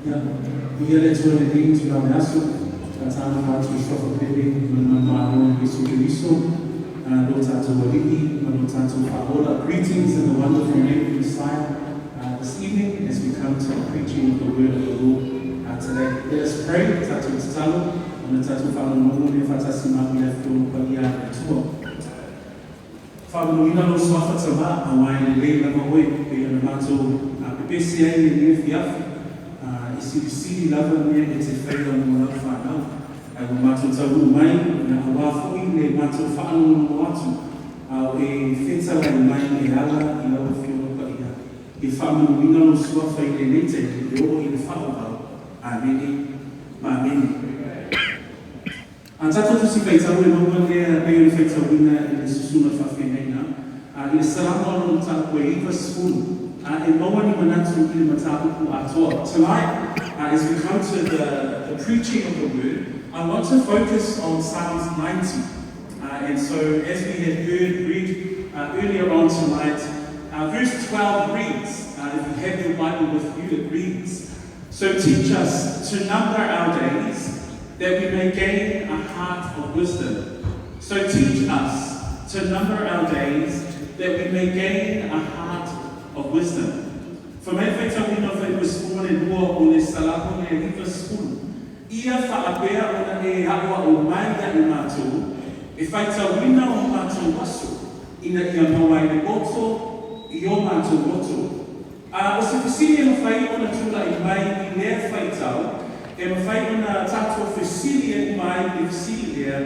Ia, viia le Atua i lenei itula o le aso, faatalofa atu i suafa pele ma le manumalo o Iesu Keriso, lo tatou Alii ma lo tatou Faaola. Greetings in the wonderful name of Messiah this evening as we come to the preaching of the word of the Lord today. Let us pray, tatou tatalo, ona tatou faalogologo lea faatasi ma au i le Afioga Paia a le Atua. Faamanuina lou suafa Tama, aua e lelei lava oe, pei ona matou pepesi ai i lenei afiafi, e silisili lava mea e te faia mo lau fanau. Ae ua matou taunuu mai, ia aua foi le matou faalogologo atu, a o e fetalai mai e ala i lau Afioga Paia. Ia faamanuina lou suafa i lenei taimi e oo i le faavavau. Amene ma amene. A tatou Tusi Faitau e maua lea pei ona faitauina e le Susuga Faafeagaiga i le Salamo a lona mataupu e 90, a e maua ni manatu i le mataupu atoa. Tonight, as we come to the preaching of the word, I want to focus on Psalms 90. And so, as we have heard read earlier on tonight, verse 12 reads, if you have your Bible with you, it reads, "So teach us to number our days, that we may gain a heart of wisdom." So teach us to number our days, that we may gain a heart of wisdom. Fai mai le faitauina o Fuaiupu 12 o le Salamo lea 90, Ia faapea ona e aʻoaʻo mai iaʻu matou, e faitauina o matou aso, ina ia maua ai le poto i o matou loto. A o se fesili e mafai ona tulai mai i lea faitau, e mafai ona tatou fesili e uma ai i le fesili lea,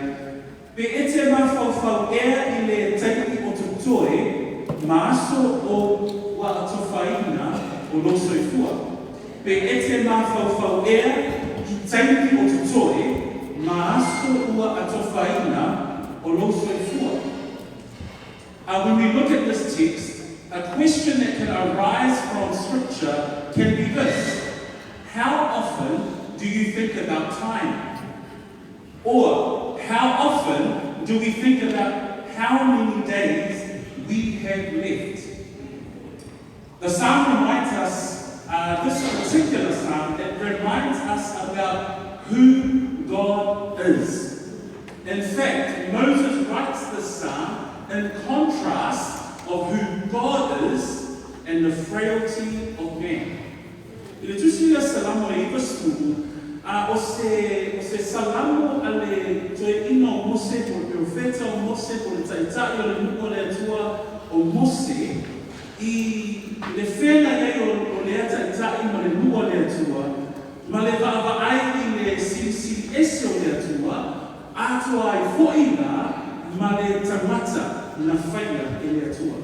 Pe e te mafaufau ea i le taimi o totoe ma aso o ua atofaina o lou soifua? Pe e te mafaufau ea i taimi o totoe ma aso ua atofaina o lou soifua? When we look at this text, a question that can arise from Scripture can be this: How often do you think about time? Or how often do we think about how many days we have left? The psalm reminds us, this particular psalm, it reminds us about who God is. In fact, Moses writes this psalm in contrast of who God is and the frailty of man. I le Tusi lea Salamo e 90, a o se Salamo a le toeaina o Mose, po o le perofeta o Mose, po o le taitai o le nuu o le Atua o Mose, i le feagai ai o lea taitai ma le nuu o le Atua, ma le vaavaai i le silisili ese o le Atua, atoa ai foi la ma le tagata na faia e le Atua.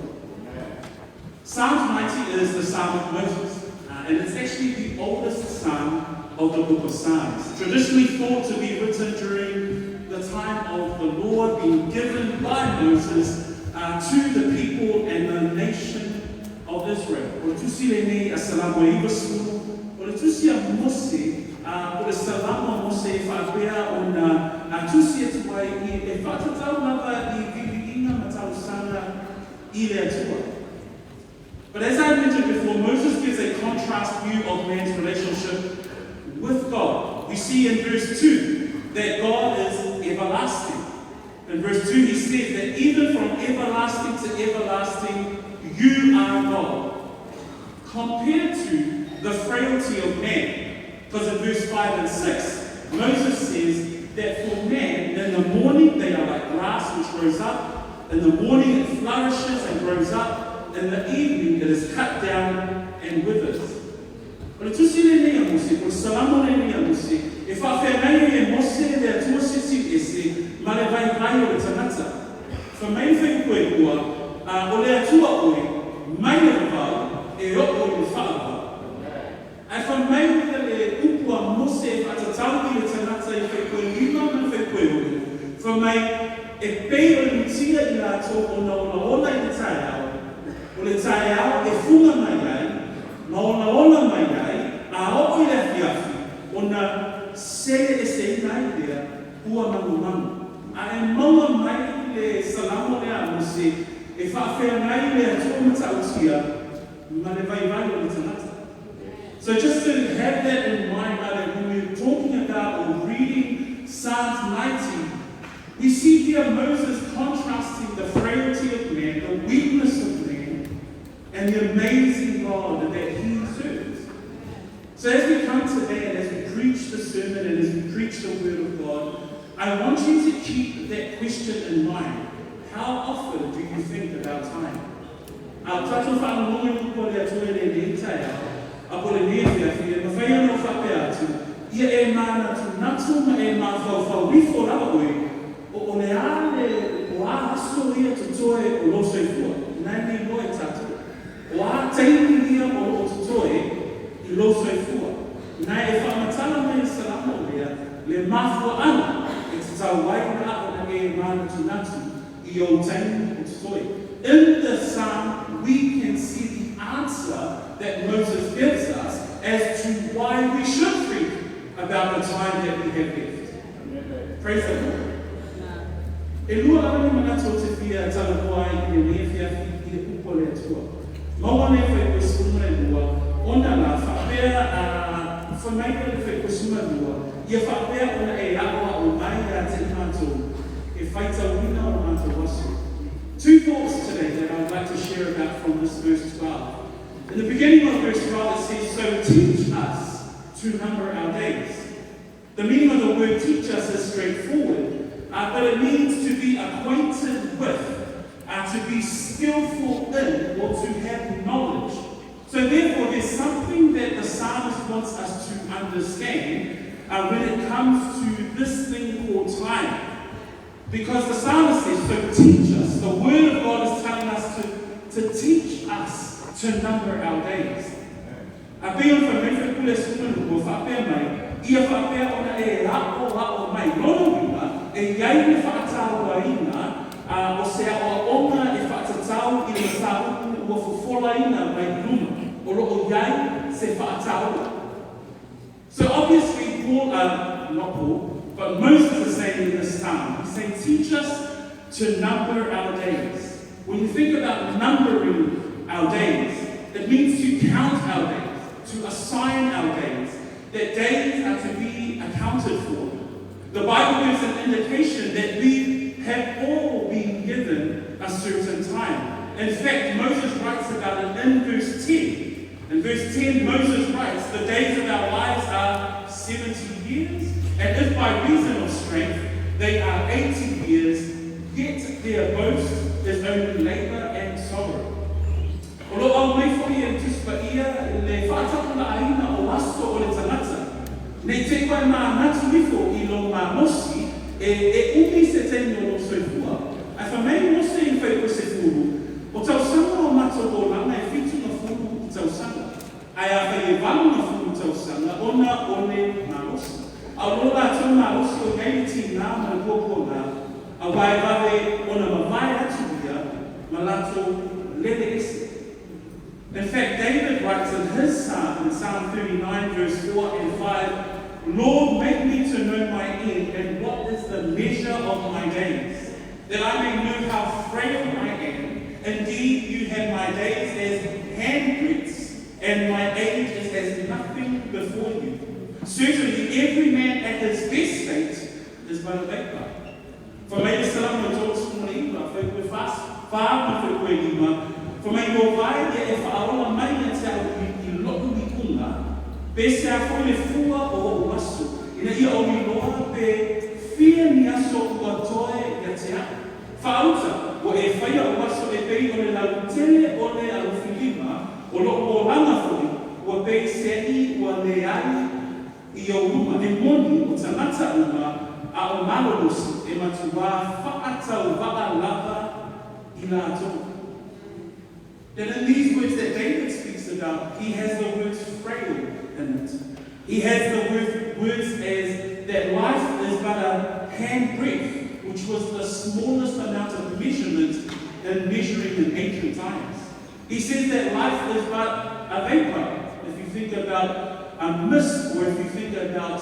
Psalms 90 is the Psalm of Moses, and it's actually the oldest psalm of the book of Psalms. Traditionally thought to be written during the time of the Lord being given by Moses to the people and the nation of Israel. O le tusi lenei a Salamo e 90, o le tusi a Mose, o le Salamo a Mose e faapea ona tusi atu ai i e faatatau lava i viiviiga ma talosaga i le Atua. But as I mentioned before, Moses gives a contrast view of man's relationship with God. We see in verse 2 that God is everlasting. In verse 2, he says that even from everlasting to everlasting, you are God. Compared to the frailty of man. Because in verse 5 and 6, Moses says that for man, in the morning they are like grass which grows up. In the morning it flourishes and grows up. In the evening it is cut down and withers. O le tusi lenei a Mose, o le salamo lenei a Mose, e faafeagai e Mose le Atua silisili ese ma le vaivai o le tagata. Fai mai le fuaiupu e 2, o le Atua oe, mai le vavau, e oo i le faavavau. Ae fai mai le upu a Mose e faatatau i le tagata i fuaiupu e 5 ma le fuaiupu e 6. Fai mai, e pei o le mutia i latou ona olaola i le taeao, o le taeao e fuga mai ai, ma olaola mai ai, a oo i le afiafi, ona sele eseina ai lea ua magumagu. A e maua mai le salamo lea a Mose e faafeagai le Atua matautia ma le vaivai o le tagata. So just to have that in mind, that when we're talking about or reading Psalms 90, we see here Moses contrasting the frailty of man, the weakness of man, and the amazing God that he serves. So as we come today and as we preach the sermon and as we preach the Word of God, I want you to keep that question in mind. How often do you think about time? A tatou faalogologo i upu a le Atua i lenei taeao, a po o lenei afiafi, e mafai ona ou faapea atu, ia e manatunatu ma e mafaufau ifo lava oe, o le a le, o a aso ia totoe o lou soifua, na e le iloa e tatou. O a taimi ia o loo totoe i lou soifua. Na e faamatala mai i le Salamo lea le mafuaaga e tatau ai la ona e manatunatu i ou taimi o totoe. In this psalm, we can see the answer that Moses gives us as to why we should think about the time that we have left. Praise the Lord. E lua lava ni manatu ou te fia talanoa ai i lenei afiafi i le upu a le Atua. Maua nei fuaiupu 12, ona la, faapea, a, fai mai le fuaiupu 12, Ia faapea ona e aʻoaʻo mai ia te i matou, e faitauina o matou aso. Two thoughts today that I would like to share about from this verse 12. In the beginning of verse 12 it says, So teach us to number our days. The meaning of the word teach us is straightforward, but it means to be acquainted with, to be skillful in, or to have knowledge. So therefore, there's something that the psalmist wants us to understand when it comes to this thing called time. Because the psalmist says, so teach us. The word of God is telling us to teach us to number our days. A pei ona fai mai fuaiupu lea 12, faapea mai, Ia faapea ona e aʻoaʻo mai. Lona uiga, e i ai le faatauaina o se aʻoaʻoga e faatatau i le mataupu ua fofolaina mai i luma, o lo o i ai se faataua. So obviously Paul, not Paul, but Moses is saying in this psalm, he's saying, teach us to number our days. When you think about numbering our days, it means to count our days, to assign our days, that days are to be accounted for. The Bible gives an indication that we have all been given a certain time. In fact, Moses writes about it in verse 10. In verse 10, Moses writes, The days of our lives are 70 years, and if by reason of strength they are 80 years, yet their boast is only labor and sorrow. O lo o aumai foi e le Tusi Paia le faatapulaaina o aso o le tagata, ne i te i ua e manatu ifo i lou malosi e e umi se taimi o lou soifua. Ae fai mai Mose i le fuaiupu 10, O tausaga o matou olaga e 70 tausaga, ae afai e 80 tausaga ona o le malosi. A o lo latou malosi o i ai le tiga ma le puapuaga, aua e vave ona mavae atu ia ma latou lele ese. In fact, David writes in his psalm, in Psalm 39, verse 4 and 5, Lord, make me to know my end and what is the measure of my days, that I may know how frail I am. Indeed, you have my days as handbreadths, and my age is as nothing before you. Certainly, every man at his best state is but a vapor. Fai mai le Salamo 39, fuaiupu 4 ma fuaiupu 5, Fai mai, Iovae ia e faaola mai ia te au i loʻu iuga, pe sea foi le fua o oʻu aso, ina ia ou iloa pe fia ni aso ua toe ia te au. Faauta, ua e faia ou aso e pei o le lautele o le alofilima, o loʻu olaga foi ua pei se i ua leai i ou luma. E moni, o tagata uma a o malolosi e matuā faatauvaa lava i latou. And in these words that David speaks about, he has the words frail in it. He has the words as that life is but a handbreadth, which was the smallest amount of measurement in measuring in ancient times. He says that life is but a vapor. If you think about a mist, or if you think about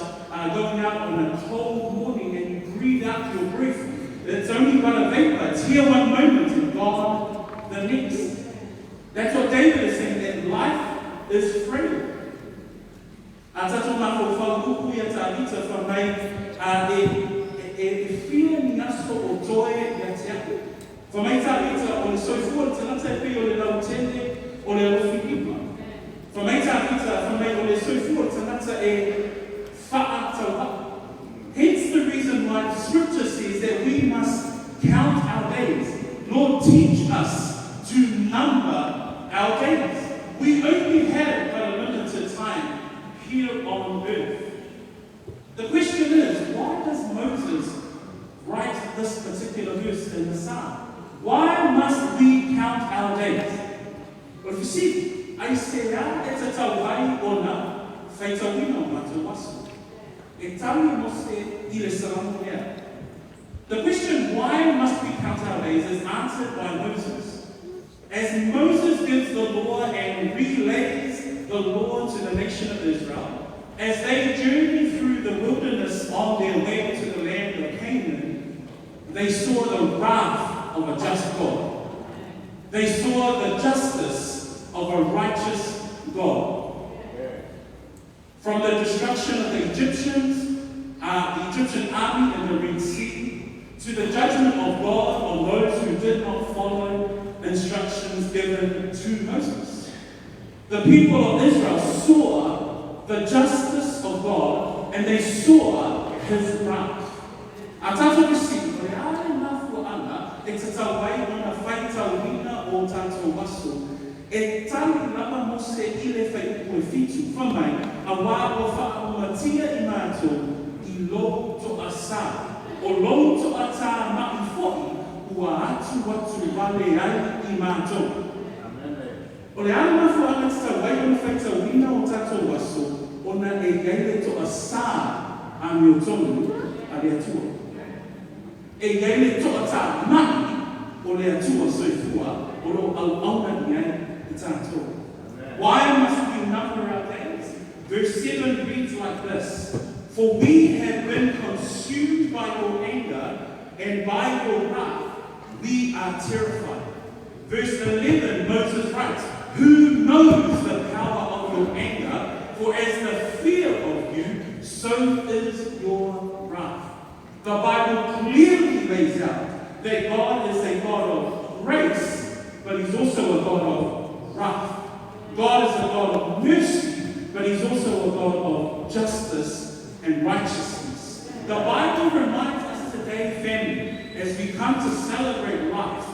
going out on a cold morning and you breathe out your breath, it's only but a vapor. It's here one moment and gone the next. That's what David is saying, that life is frail. A tātou mafaufau upu ia Tāvita fai mai, e fia ni aso o toe ia te a'u? Fai mai Tāvita, o le soifua o le tagata e pei o le lautele o le alofi lima. Fai mai Tāvita, fai mai o le soifua o le tagata e faatauva'a. Hence the reason why Scripture says that we must count our days. Lord, teach us to number our days. We only have but a limited time here on earth. The question is, why does Moses write this particular verse in the Psalm? Why must we count our days? O le fesili, aisea e tatau ai ona faitauina o matou aso? E tali Mose i le Salamo lea. The question, why must we count our days, is answered by Moses. As Moses gives the law and relays the law to the nation of Israel, as they journey through the wilderness on their way to the land of Canaan, they saw the wrath of a just God. They saw the justice of a righteous God. From the destruction of the Egyptians, the Egyptian army in the Red Sea, to the judgment of God on those who did not follow instructions given to Moses. The people of Israel saw the justice of God and they saw his wrath. A tātou fesili, o le a le mafuaaga e tatau ai ona faitauina o tātou aso? E tali lava Mose i le fuaiupu e 7, fai mai, Auā ua faaumatia i mātou i lou toasā, o lou toatāma'i foi ua atuatu wale ai i mātou. O le a le mafuaaga e tatau ai ona faitauina o tātou aso? Ona e i ai le toasā amiotonu a le Atua. E i ai le toatāma'i o le Atua soifua o lo o auauna i ai i tātou. Why must we number our days? Verse 7 reads like this: For we have been consumed by your anger, and by your wrath we are terrified. Verse 11, Moses writes, Who knows the power of your anger? For as the fear of you, so is your wrath. The Bible clearly lays out that God is a God of grace, but He's also a God of wrath. God is a God of mercy, but He's also a God of justice and righteousness. The Bible reminds us today, family, as we come to celebrate life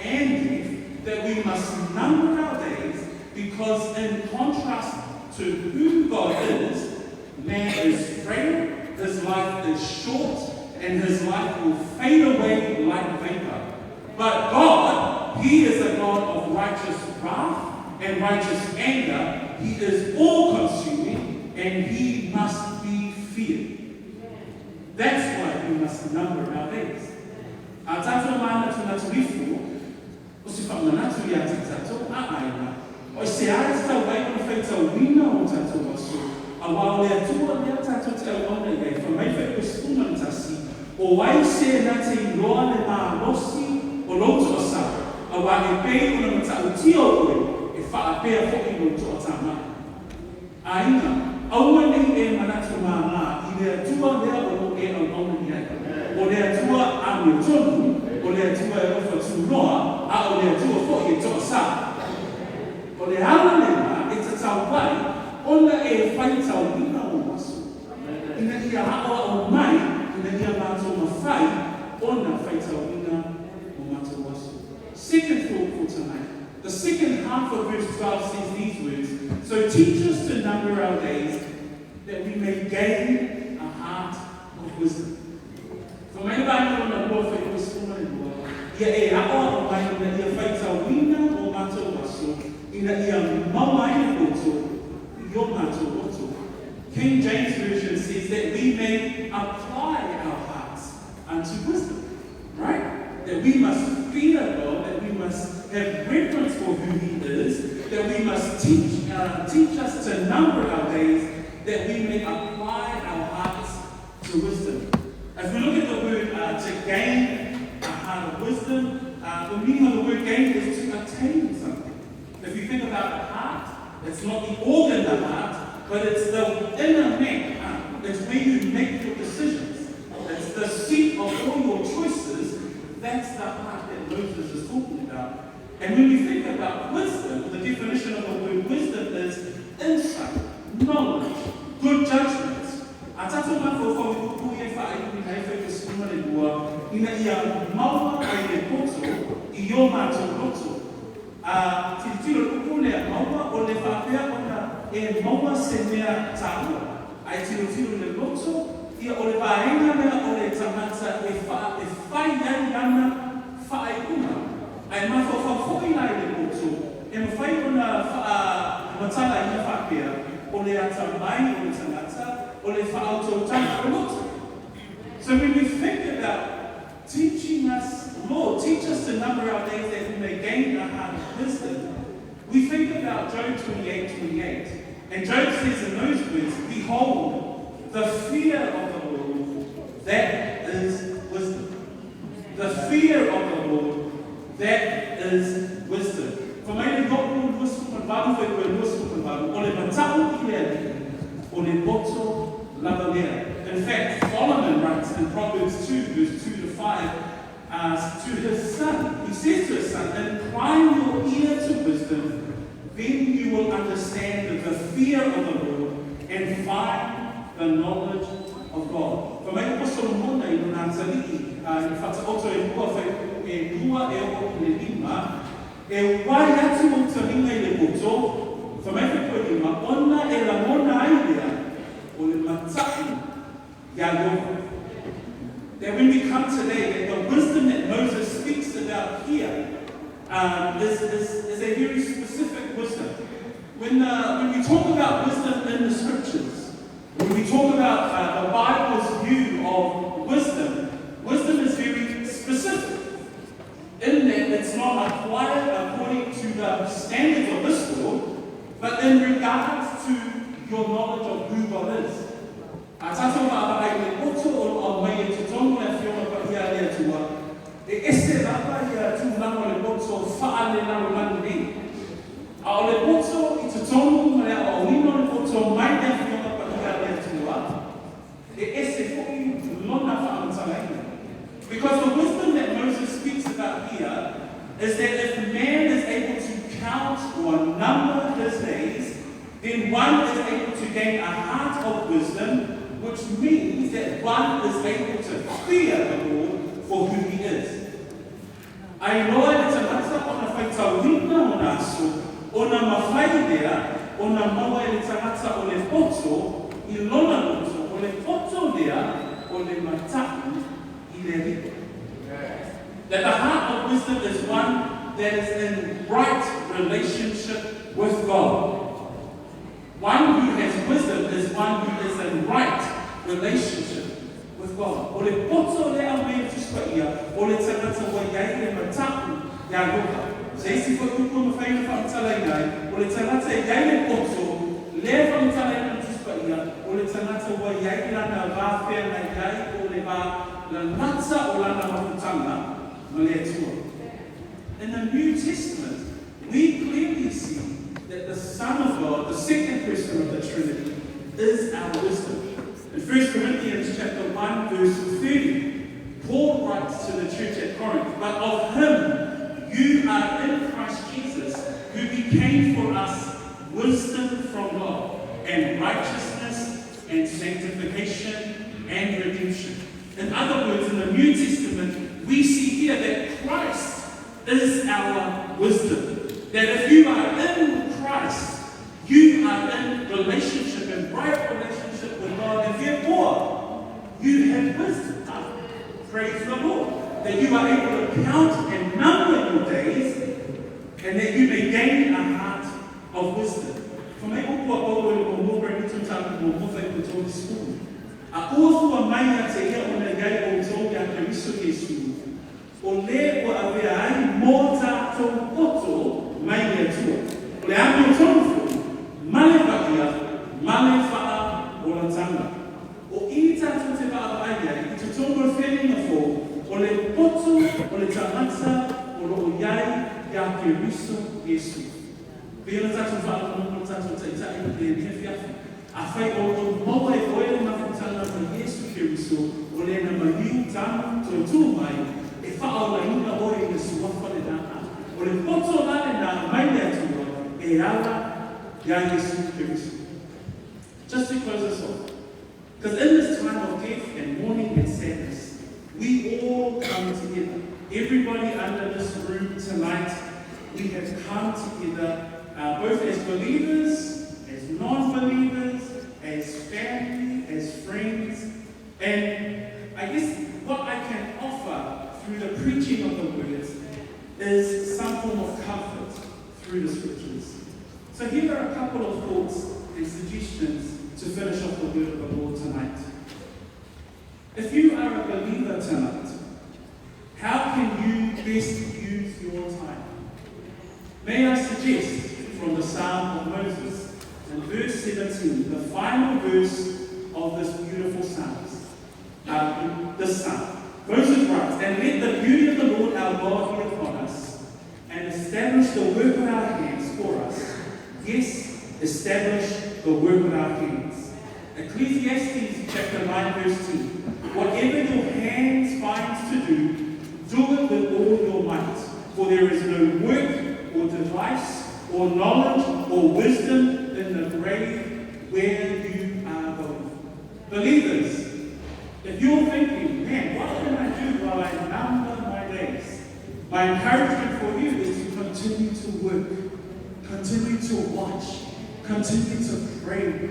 and death, that we must number our days because, in contrast to who God is, man is frail, his life is short, and his life will fade away like vapor. But God, He is a God of righteous wrath and righteous anger. He is all consuming and He must be feared. That's why we must number our days. A tātou mānatunatu ifo, o se faamanatu ia te tātou a aiga, o aisea e tatau ai ona faitauina o tātou aso, auā o le Atua lea tātou te auauna i ai, fai mai fuaiupu 11, O ai se na te iloa le malosi o lou toasā, auā e pei ona matautia o oe, e faapea foi lou toatāma'i. Aiga, aua ne i e manatu māmā i le Atua lea o lo o e auauna i ai. O le Atua amiotonu, o le Atua e alofa tunoa, a o le Atua foi e toasā. O le ala lena e tatau ai ona e faitauina ou aso, ina ia aʻoaʻo mai, ina ia mātou mafai ona faitauina o matou aso. Second thought for tonight. The second half of verse 12 says these words: So teach us to number our days, that we may gain a heart of wisdom. Fai mai le vaega lona lua, fuaiupu 12, Ia e aʻoaʻo mai ina ia faitauina o matou aso, ina ia maua ai le poto i o matou loto. King James Version says that we may apply our hearts unto wisdom. Right? That we must fear God, that we must have reverence for who He is, that we must teach us to number our days, that we may apply our hearts to wisdom. If we look at the word to gain a heart of wisdom, the meaning of the word gain is to attain something. If you think about the heart, it's not the organ, the heart, But it's the inner man. It's where you make your decisions. It's the seat of all your choices. That's the heart that Moses is talking about. And when you think about wisdom, the definition of the word wisdom is insight, knowledge, good judgment. A tātou mafaufau i upu ia e faaiuina ai Fuaiupu 12, ina ia maua ai le poto i ō mātou roto. Ā, tilotilo le upu lea maua, o le faapea ona e maua se mea tāua. A e tilotilo i le loto, ia o le vaega lea o le tagata e wha, e whai ai lana faaiuga. A e mafaufau foi la i le poto, e mafai ona faamatalaina faapea, o le atamai o le tagata, o le faautautaga o le loto. So when we think about teaching us, Lord, teach us to number our days that we may gain a heart of wisdom, we think about Job 28:28. And Job says in those words, "Behold, the fear of the Lord, that is wisdom." The fear of the Lord, that is wisdom. Fai mai le Iopu 28, Fuaipue 28, O le mata'u i le Alii, o le poto lava lea. In fact, Solomon writes in Proverbs 2, verse 2 to 5, to his son, he says to his son, "Incline your ear to wisdom, then you will understand the fear of the Lord and find the knowledge of God." Fai mai o Solomona i lona atalii i Faataoto e lua fuaiupu e lua e oo i le lima, E uai atu ou talinga i le poto, fai mai fuaiupu e lima, ona e lagona ai lea o le mata'u iā Ieova. That when we come today, that the wisdom that Moses speaks about here is a very specific wisdom. When we talk about wisdom in the scriptures, when we talk about the Bible's view of wisdom, wisdom is very specific in that it's not acquired according to the standards of this world, but in regards to your knowledge of who God is. A tātou vaavaai i le poto o lo o aumai e totonu o le Afioga Paia a le Atua, e ese lava ia tulaga o le poto faalelalolagi nei. A o le poto i totonu ma le aoaoina o le poto mai le Afioga Paia a le Atua, e ese foi lona faamatalaina. Because the wisdom that Moses speaks about here is that if man is able to count or number his days, then one is able to gain a heart of wisdom, which means that one is able to fear the Lord for who he is. A iloa e le tagata ona faitauina ona aso, ona mafai lea ona maua e le tagata o le poto i lona loto, o le poto lea o le mata'u i le Alii. That the heart of wisdom is one that is in right relationship with God. One who has wisdom is one who is in right relationship with God. O le poto lea aumai e le Tusi Paia, o le tagata ua i ai le mata'u iā Ieova. Se isi foi upu e mafai ona faamatalaina ai, o le tagata e i ai le poto lea e faamatalaina e le Tusi Paia, o le tagata ua i ai lana va feagai ai po o le va lalata o lana mafutaga ma le Atua. In the New Testament, we clearly see that the Son of God, the second person of the Trinity, is our wisdom. In 1 Corinthians chapter 1, verse 30, Paul writes to the church at Corinth, "But of him you are in Christ Jesus, who became for us wisdom from God, and righteousness, and sanctification, and redemption." In other words, in the New Testament, we see here that Christ is our wisdom. That if you are in Christ, you are in relationship and right relationship with God, and therefore you have wisdom. Praise the Lord. That you are able to count and number your days, and that you may gain a heart of wisdom. Fai mai upu a Paulo i le muamua Korinito mataupu muamua fuaiupu 30, A ua fua mai ia te ia ona i ai outou iā Keriso Iesu, o le ua avea ai mō tātou poto mai le Atua. O le amiotonu foi, ma le paia, ma le faaolatanga. O i tātou te vaavaai ai i totonu o le Feagaiga Fou, o le poto o le tagata o lo o i ai iā Keriso Iesu. Pei ona tātou faalogologo i le tātou Taitai i lenei afiafi. Afai o lo o maua e oe le mafutaga ma Iesu Keriso, o le na maliu tamu toe tu mai, e faaolaina oe i le suafa lenā. O le poto la lenā mai le Atua e ala iā Iesu Keriso. Just to close us off, because in this time of death and mourning and sadness, we all come together. Everybody under this room tonight, we have come together both as believers, as non-believers, as family, as friends. And I guess what I can offer through the preaching of the words is some form of comfort through the scriptures. So here are a couple of thoughts and suggestions to finish off the word of the Lord tonight. If you are a believer tonight, how can you best use your time? May I suggest from the Psalm of Moses, in verse 17, the final verse of this beautiful psalm. This psalm. Moses writes, "And let the beauty of the Lord our God be upon us, and establish the work of our hands for us. Yes, establish the work of our hands." Ecclesiastes chapter 9, verse 10. "Whatever your hands finds to do, do it with all your might, for there is no work or device or knowledge or wisdom in the grave where you are going." Believers, if you're thinking, man, what can I do while I number my days? My encouragement for you is to continue to work, continue to watch, continue to pray.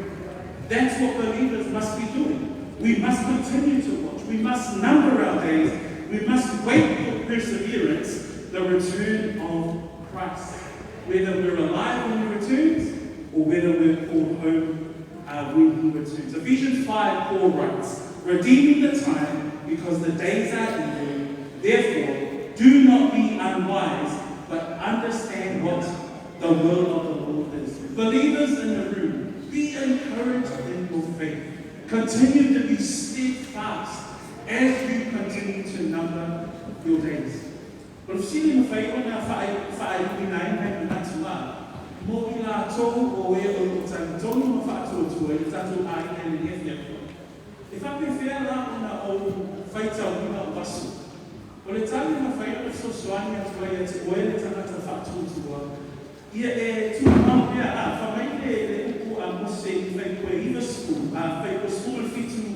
That's what believers must be doing. We must continue to watch. We must number our days. We must wait for perseverance, the return of Christ. Whether we're alive when he returns or whether we're called home when he returns. Ephesians 5, Paul writes, "Redeeming the time, because the days are evil. Therefore, do not be unwise, but understand what the will of the Lord is." Believers in the room, be encouraged in your faith. Continue to be steadfast as you continue to number your days. O le fesili e mafai ona faaiuina ai nai manatu a mo i latou o e o lo o talitonu ma faatuatua i le tatou aiga i lenei afiafi. E faapefea la ona ou faitauina o aso? O le tali e mafai ona fesoasoani atu ai ia te oe le tagata faatuatua, ia e tumau pea a fai mai le upu a Mose i Faipue 90, a Faipue 17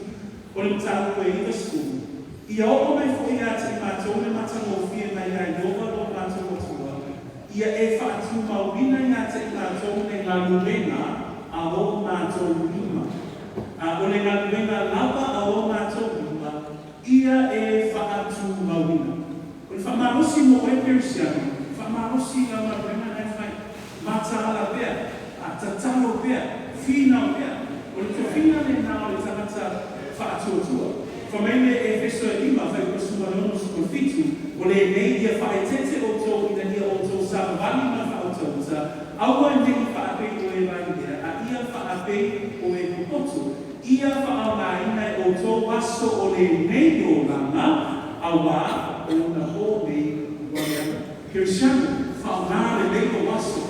o le mataupu e 90, Ia oo mai foi ia te i matou le matagofie mai ia Ieova lo matou Atua, ia e faatumauina ia te i matou le galuega a o matou lima. A o le galuega lava a o matou lima, ia e faatumauina. O le faamalosi mo oe Kerisiano, faamalosi lau galuega na e fai. Mataala pea, a tatalo pea, finau pea. O le tofiga lenā o le tagata faatuatua. Fai mai le Efeso e 5, fuaiupu 16, 17, O lenei ia faaeteete outou ina ia outou savavali ma le faautauta, aua ne i faapei o e lailea, a ia faapei o e popoto, ia faaaogaina e outou aso o lenei olaga, auā o ona pō nei ua leaga. Kerisiano, faaaoga lelei lou aso,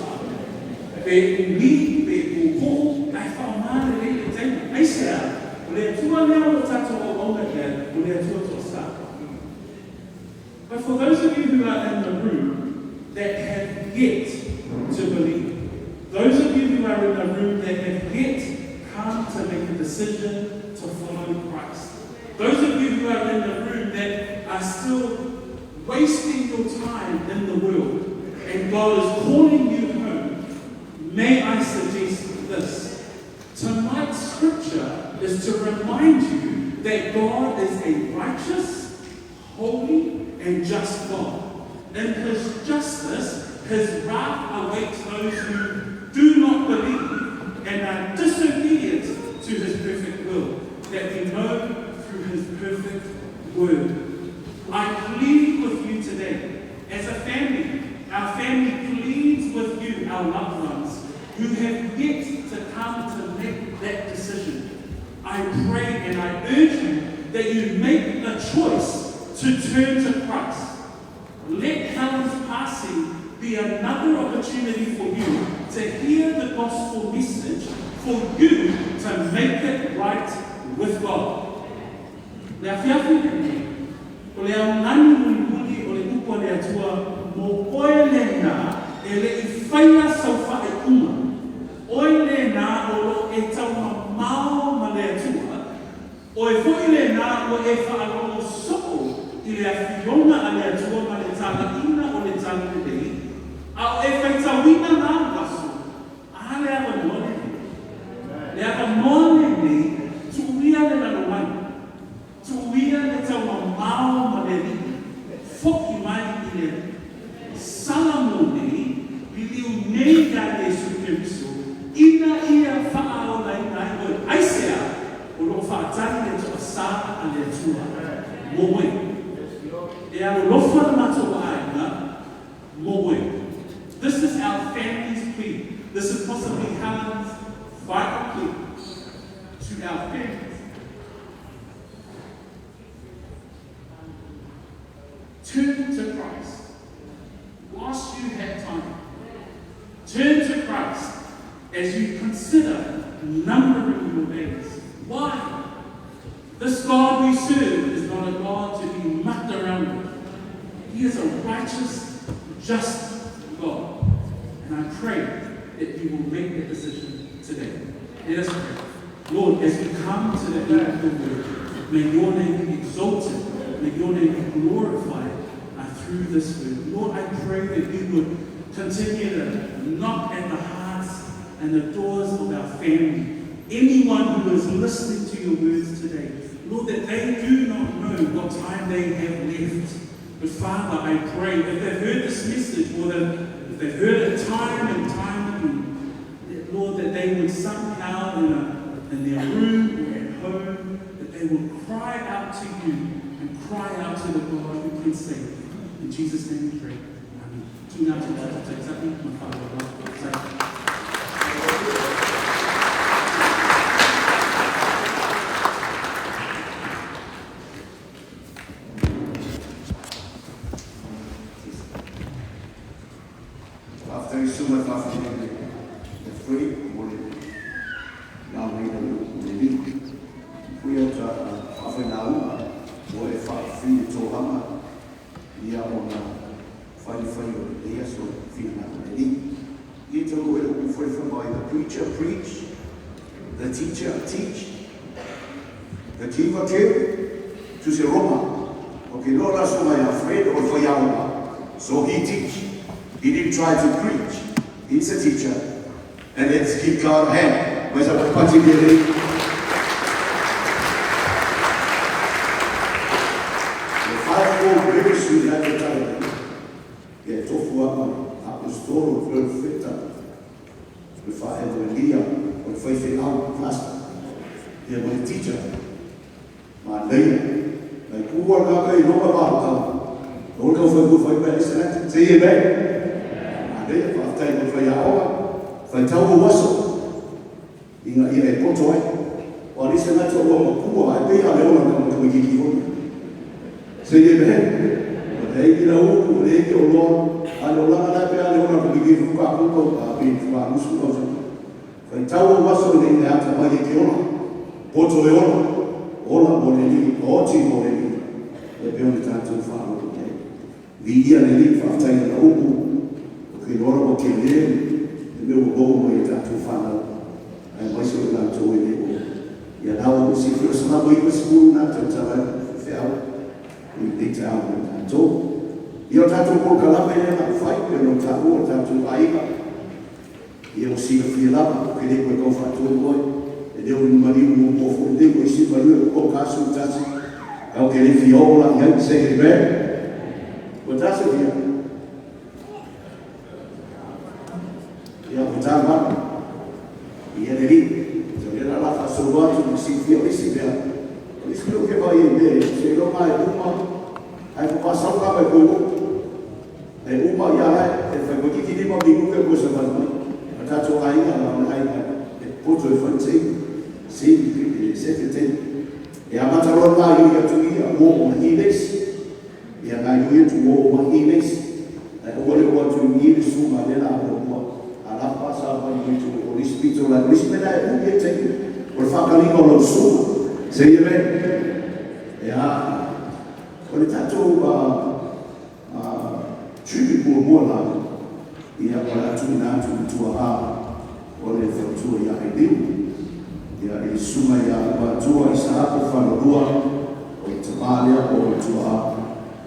pe umi, pe puupuu, ae faaaoga lelei le taimi. Aisea? O le Atua lea o lo o tatou auauna i ai, o le Atua toasa. But for those of you who are in the room that have yet to believe, those of you who are in the room that have yet come to make a decision to follow Christ, those of you who are in the room that are still wasting your time in the world and God is calling you home, may I suggest this? Tonight's scripture is to remind you that God is a righteous, holy, and just God. In his justice, his wrath awaits those who do not believe and are disobedient to his perfect will, that we know through his perfect word. I plead with you today, as a family, our family pleads with you, our loved ones, who have yet to come to make that decision. I pray and I urge you that you make the choice to turn to Christ. Let Helen's passing be another opportunity for you to hear the gospel message, for you to make it right with God. Le afiafi lenei, o le augani mulimuli o le upu a le Atua mo oe lena e le i faia sau faaiuga, oe lena o lo o e taumamao ma le Atua, oe foi lena ua e faalogo soo i le afioga a le Atua ma le talaiga o le talalelei, a o e faitauina la aso, a le avanoa lenei. Le avanoa lenei, tuuia le lalolagi, tuuia le taumamao ma le Alii, fo'i mai i le Alii. Sala mo nei, liliu nei iā Iesu Keriso, ina ia faaolaina ai oe. Aisea? O lo o faatali le toasā a le Atua mo oe. E alolofa le matou aiga mo oe. This is our family's plea. This is possibly Helen's final plea to our families. Turn to Christ whilst you have time. Turn to Christ as you consider numbering your days. Why? This God we serve is not a God to be mucked around with. He is a righteous, just God. And I pray that you will make that decision today. Let us pray. Lord, as we come to the end of the word, may your name be exalted, may your name be glorified through this word. Lord, I pray that you would continue to knock at the hearts and the doors of our family. Anyone who is listening to your words today, Lord, that they do not know what time they have left. But Father, I pray, if they've heard this message or if they've heard it time and time again, that, Lord, that they would somehow in their room or at home, that they would cry out to you and cry out to the God who can save. In Jesus' name we pray. Amen. Tuna tu tu tu tu ma wha Faafetai susuga i faafetai le free mo le lauina o le lii. Pui o ta faafailauga ua e faafii le tolaga ia ona failifai o lenei aso finagalo o le Alii. Ia taunuu ai le upu fai mai, the preacher preach, the teacher teach, the giver give, to se Roma. Okay, no la susuga ia Fred o le faiaoga. So he teach. He didn't try to preach. He's a teacher. And let's give God a hand. Mai sa pati le le. Le fivefold ministry la te tala nei. Ia e tofu ama apostolo, profeta, le faaevagelia, o le faifeau, pastor, ia ma le teacher. Manaia. Nai pua le kaka i longa ma kau. O le kau fai kua fai mai ese lati. Say amen. Manaia, faafetai mo le faiaoga. Faitau ou aso. Ina ia e poto ai. O alisi ngati o ua mapua ai pei a le ona ka makamikiki hoi. Say amen. O le eiki la upu, o le eiki o loa. A le olanga la pe a le ona ka miki fuka kuka a pe fuka musu kau sa. Faitau ou aso ina ia e atamai e ke ola. Poto e ola. Ola mo le Alii, oti mo le Alii, e pei ona tatou faalogo i ai. Viia le Alii, faafetai i Lana upu, o ke iloa ua tele le mea ua maua mai e tatou fanau, aemaise o i latou e le o ia na ua silafia o Salamo 90 na tautala ai le feau i lenei taeao mo i tatou. Ia o tatou polokalame lea na fai, pei ona taua o tatou aiga, Ia ua silafia lava, ou te le toe tau faatonu oe, e le o ni maliu muamua foi lenei, o isi maliu e oka aso i tasi, ae ou te le fia oo la i ai, say amen. Ua ta se fia? Ia, ua ta mana. Ia le lii. So lea la la faasolo atu ma silafia o isi mea, o isi mea ou te vaai ai i mea ia, seiloga e uma, ae faatoa sau tama e toe oo. E uma ia lae e fai toeitiiti 5 minute koe savali mai. O tatou aiga la o le aiga e poto e fai teimi, seimi e sefe teimi. E amata loa le gaoioi atu i ia ua oo mai i le isi. Ia gaoioi atu ua oo mai i le isi. Ae aua le oo atu i i le susuga lea la a muamua. A la pa sa mai i o le isi pito la o le isi mea la e umi ai teimi. O le faakaliga o lau susuga. Say amen. Ia, o le tatou tribute muamua la, ia, o le a tuuina atu i le tuaa o le faletua ia Ailiu, ia, i le susuga ia Luatua Isaako Falelua, o le tama lea po o le tuaa,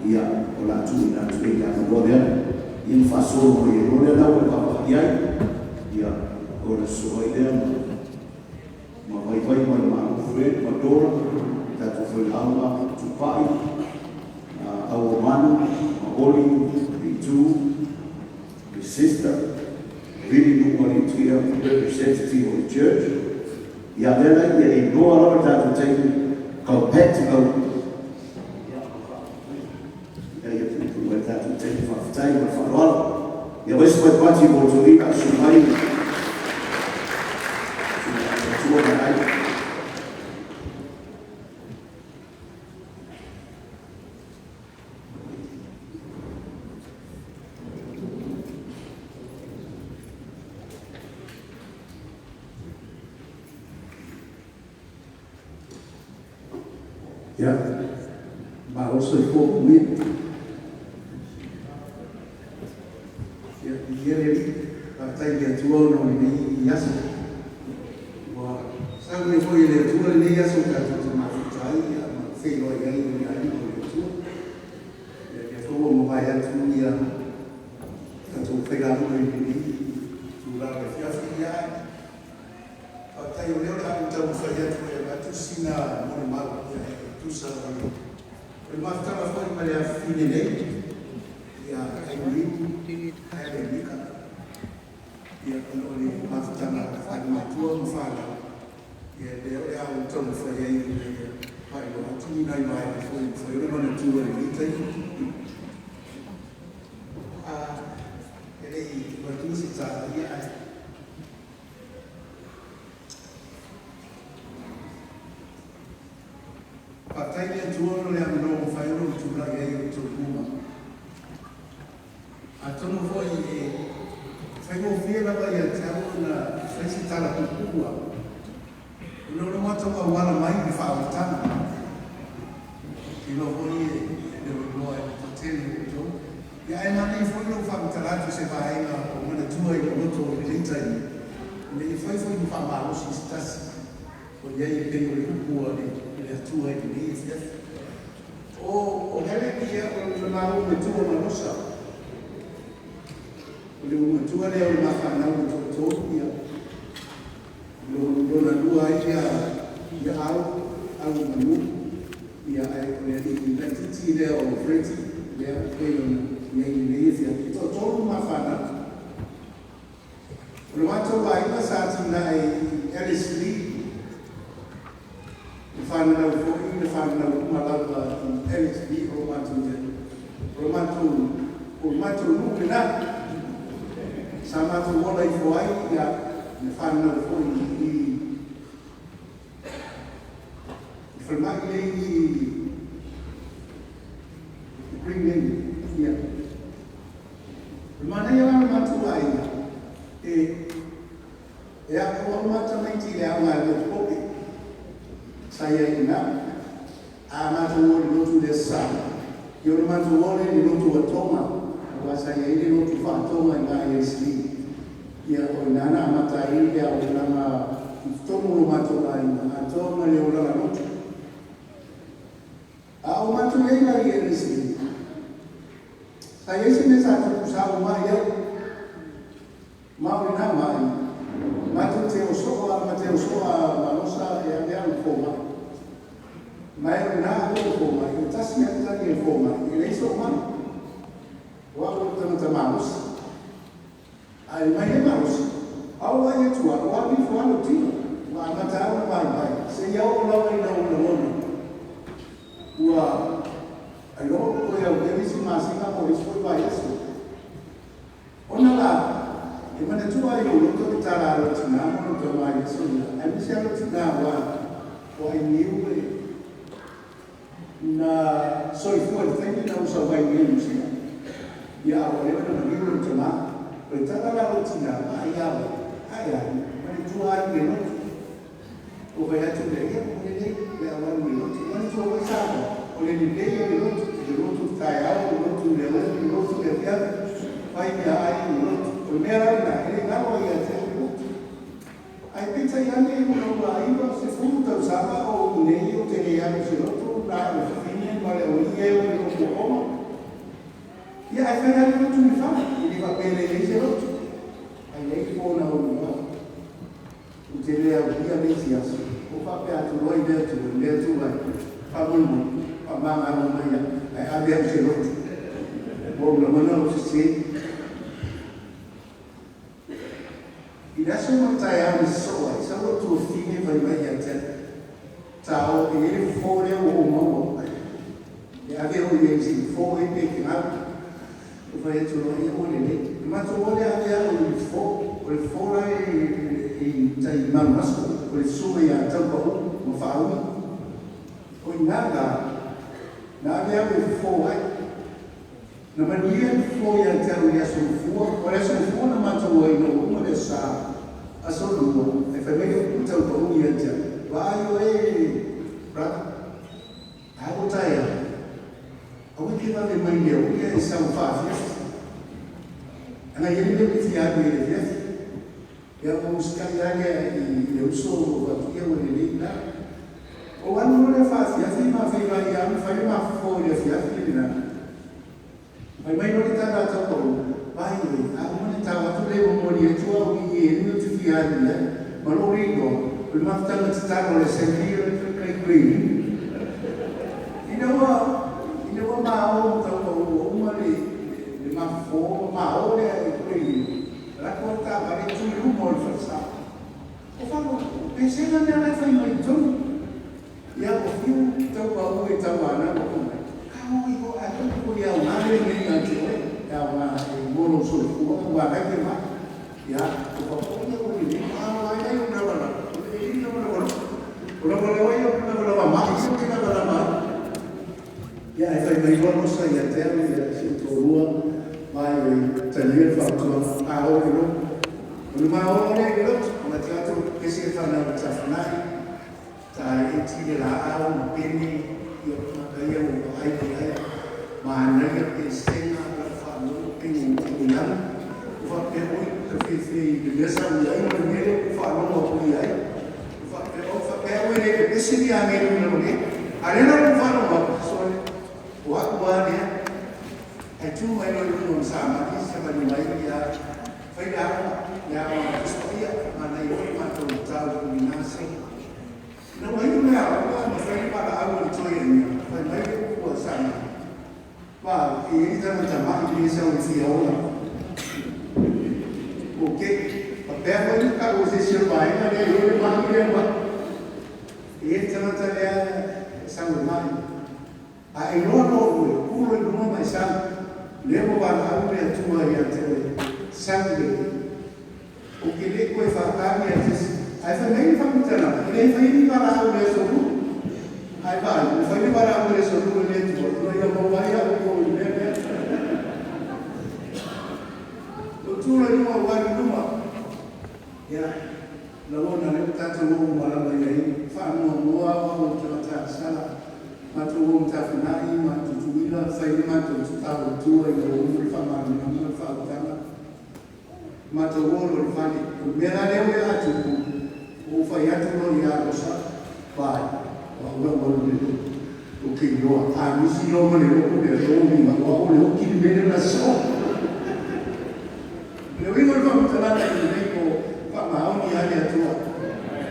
ia, o le a tuuina atu ai le avanoa lea, ia ona faasolo mai ai loa lea la ua e vaavaai i ai, ia, ona sosoo ai lea ma Vaivai ma le Malo Fred ma Dora, tatou failauga Tupai, Auomanu ma Oli, Itu, his sister, Vili Nu'ualitia, representative of the church. Ia lea la ia e iloa lava le tatou taimi compared to lau ia ia puupuu ai le tatou taimi. Faafetai ma le faaaloalo. Ia vaisi mai pati mo tolina su mai su mai ai. Ia, malo le soifua manuia. Ia, viia le Alii, faafetai i le Atua ona o lenei aso. Ua sau mai foi e le Atua lenei aso tatou te mafuta ai ma feiloai ai i le aiga o le Atua. Ia, lea foi ua mavae atu ia tatou failauga i lenei itula o le afiafi. Ia, ae faafetai o lea o le a ou taumafai atu e avatu sina molimau e tusa o le mafutaga foi ma le afafine nei, ia Ailiu Helen Mika, ia, ona o le mafutaga faale-matua ma fanau, ia, lea o le a ou taumafai ai ina ia faailoa atu ni nai vaega foi e mafai ona manatua i lenei taimi. E le i avatua se tala, ia, ae faafetai i le Atua ona o le avanoa ua mafai ona ou tulai ai i o outou luma. Atonu foi e faigofie lava ia te au ona fai se tala puupuu lava, ona o le matou auala mai i le faaolataga. Ou te iloa foi e le o iloa e le toatele o outou. Ia, ae manaia foi lou faamatala atu i se vaega o manatua i lou loto i lenei taimi, ina ia fai foi ma faamalosi i se tasi o i ai e pei o le upu a le Atua i lenei afiafi. O Helen, ia, o le maua matua ma Losa. O le matua lea o le mafanau e toatolu, ia, lona lua ai ia au, au manu, ia, ae o le alii laitiiti lea o Fredi, lea pei ona i ai i lenei afiafi. E toatolu mafanau. O le matou aiga sa atinae i Ellerslie, le fananau foi le fananau uma lava i Ellerslie o matou iai. O le matou nuu lena sa matou ola ifo ai, ia, le fananau foi i i falemai lea i Green Lane. Ia, o le manaia la o le matou aiga, e aoao tamaiti i le aoga e Motuope sa i ai i ina. A matou o i le lotu i le Aso Sa, ia, ona matou o lea i le lotu a Tonga, aua sa i ai le lotu faatoga i ina i Ellerslie. Ia, o ina na amata ai le aoaoga i totonu o lo matou aiga atoa ma le olaga lotu. A o matou i ai la i Ellerslie, sa i ai se mea sa tupu sa ou mai ai, ma o lena mai matou te osoo a ma te osoo a malosa e ave au i fomai. Ma e o lena ave i fomai, e tasi lava le tali a le fomai, e leai sou mai, o au o le tagata malosi. Ae mai le malosi, au ai atu ua alu ifo lava lou tino, ua amata lava ona vaivai, seia oo lava ina ou lagona ua ailoga ua toe aulia le isi masina po o le isi foi vaiaso. Ona la e manatua ai lou loto le tala a lou tinā ma lou tamā i aso ia, aemaise lava lou tinā aua o Ainiu e na soifua i le taimi na ou sau ai nei i Niu Sila. Ia, a ua leva ona maliu lou tamā. O le tala la a lou tinā, vaai lava oe, ae a, manatua ai le loto. O fai atu lea, ia, o lelei le au alu i le lotu. Manatua foi Samoa, o le lelei o le lotu, e te lotu i le taeao, o le lotu i le aoauli, o le lotu i le afiafi, fai meaai i le lotu. O le mea la lena, e le galo ai ia te au le lotu. Ae peitai ane ua laulaiva 10 tausaga o ou i inei ou te le alu i se lotu, na o le fafine ma le aualii ia e o i lotu aoga. Ia ae fai lava le lotu i le fale, e le faapea e leai se lotu, ae i ai le po na ou iloa ai. Ou te le aulia le isi aso, ou faapea atu loa i le Atua, Le Atua e, faamolemole, faamagalo mai au, ae ave au i se lotu. Ua ou lagona lou sese. I le aso ma le taeao na sosoo ai, sau lou tuafafine fai mai ia te au, Tao, e i ai le fofo lea ua ou maua, e ave oe i ai se i fofo ai pe e te galo. Ou fai atu loa, ia ua lelei. Na matou o lea ave au i le fofo. O le fofo la e i tai i Malumaso, o le susuga ia Taupau ma Faaui. O i ina la, na ave au e fofo ai. Na manuia le fofo ia te au i le Aso Gafua. O le Aso Gafua na matou o ai ina ua uma le Aso Sa, Aso Lua, ae fai mai le upu Taupau ia te au, Vaai oe brother, a ua taeao, aua e te vave mai i le aoauli ae sau faafiafi. Ana i ai le mea e te fia alu ai i le afiafi. Ia ona ou usitai lava lea i le uso ua avatu ia ua lelei la. Ou alu loa lea faafiafi ma feiloai ia ma fai le ma fofo i le afiafi lena. Fai mai loa le tala a Taupau, Vai oe, a uma ona tau atu le momoli atu au i i e le mea ou te fia alu i ai. Ma lou le iloa, o le mafutaga tatalo a le Assembly o le kai Green. Ina ua ina ua ma o ma Taupau ua uma le le ma fofo ma ma o lea i Green, alu atu le taavale tu i luma o le falesa. O falo, o pesega mea la e fai mai i totonu. Ia ua fiu Taupau e tauanau atu mai, Ka o iho ae oi ko i aoga lenei ia te oe, e aoga e mo lou soifua aua la e te mai. Ia, o fafo ia ua lelei, a o ai ai o lavalava, o le lelei lavalava loa. O lavalava ia o lavalava mai, ia o te lavalava ai. Ia ae fai mai loa Losa ia te au ia si ou toalua, mai e talia le fautuaga, a o i lotu. O le ma o lea i le lotu, ona te atu ese le fanau i Tafunai, ta eti le laau ma pene, ia tagata ia ua vaai mai ai, manaia pesega lau faalogo pei ua ou lanu, ua faapea, oi, ta fefe i le mea sa ou i ai ma le mea lea ua ou faalogo atu i ai. Ua faapea, oi, faapea au e le pepesi ni agelu i lalo nei. A o lea la ua ou faalogo atu, sole, o au lava lea. Ae tu mai loa i luga o le samani, savali mai ia, fai le aoga, le aoga a Tusi Paia, manaia foi le matou mataupu i lena aso. Ina ua iu le aoga ma fai le valaau a le toeaina, fai mai le upu a Samani, Va, e i ai le tagata ma'i lea sau e fia ola. Ok, faapea foi le tau o se isi o le vaega lea e i ai le ma'i lea ma'i. E i ai le tagata lea e sau e ma'i. A e iloa loa oe, tu loa i luga ma e sau. Lea ua valaau le Atua ia te oe, sau le. Ou te le toe faatali ia Jesi. Ae fai mai le faamatalaga, e le faia ni valaau i le aso Lua. Ae vaai, ua fai le valaau i le aso Lua e le Atua, ina ia maua ai au i o i le mea lea. Ou tu loa i luga ou alu i luma. Ia, lagona lea ua tatou o uma lava i ai, faanoanoa au au o le tagata sala. Matou o ma Tafinai ma Tutuila, fai le matou tatalo i tua ina ua uma le faamalamalamaga ma le faautaga. Matou o loa i le fale. O le mea la lea ua ia tupu, ua ou fai atu loa ia Rosa, Vaai, o au la ua alu i le lotu. Ou te iloa, a misi loa ma le lotu lea, lona uiga, o au o le oti le mea lea o le a sosoo. O le uiga o le faamatalaga i lenei po, faamaoni lava le Atua.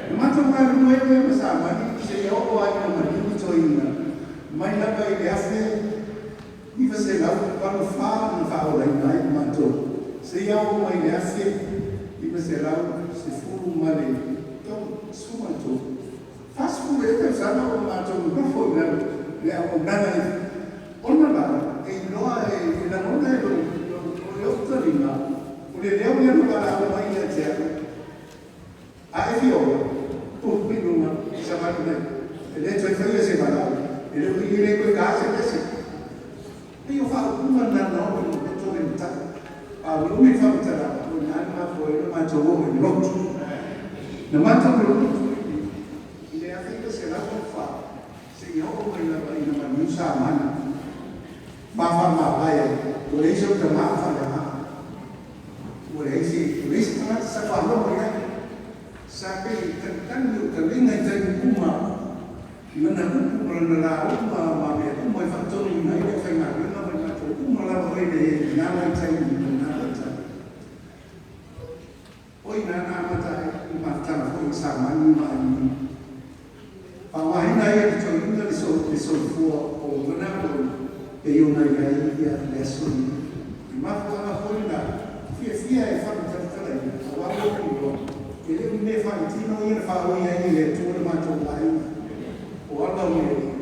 Na matou galulue ai loa ma Samani seia oo lava ina maliu le toeaina, mai lava i le 1984 na faaolaina ai matou, seia oo mai i le 1913, 13, 40 ea tausaga o matou nonofo i lalo le auaunaga i ona la e iloa e lagona e lou lou taliga o le leo lea na valaau mai ia te au. A e fia ola, tupu i luga, savali mai. E le toe faia se valaau, e le o i le toe ta se pese. Pei o faaupuga na na oo i lou loto le matau. A ua umi le faamatalaga, o i ina le mafua ai ona matou oo i le lotu. Na matou lotu i Oo mai lava ina maliu Samani ma faamavae ai, ua leai sou tamā faaleagaga, ua leai se ua leai se tagata sa faalogo i ai. Sa pei e tagitagi lou taliga i taimi uma i lana upu ma lana lauga ma mea uma e faatonuina ai le aufaigaluega ma i matou uma lava foi na i ai i lena vaitaimi ma lena vaitau. O i ina na amata ai le mafutaga foi a Samani ma Ainiu. Faaaogaina ai e le toeaina le soifua o lana auauna pei ona i ai le aso lenei. O le mafuaaga foi lena e fiafia e faamatalatalaina, aua ua ou iloa, e le o ni mea faitino ia na faaui ai e le Atua le matou aiga. O ala o le Alii,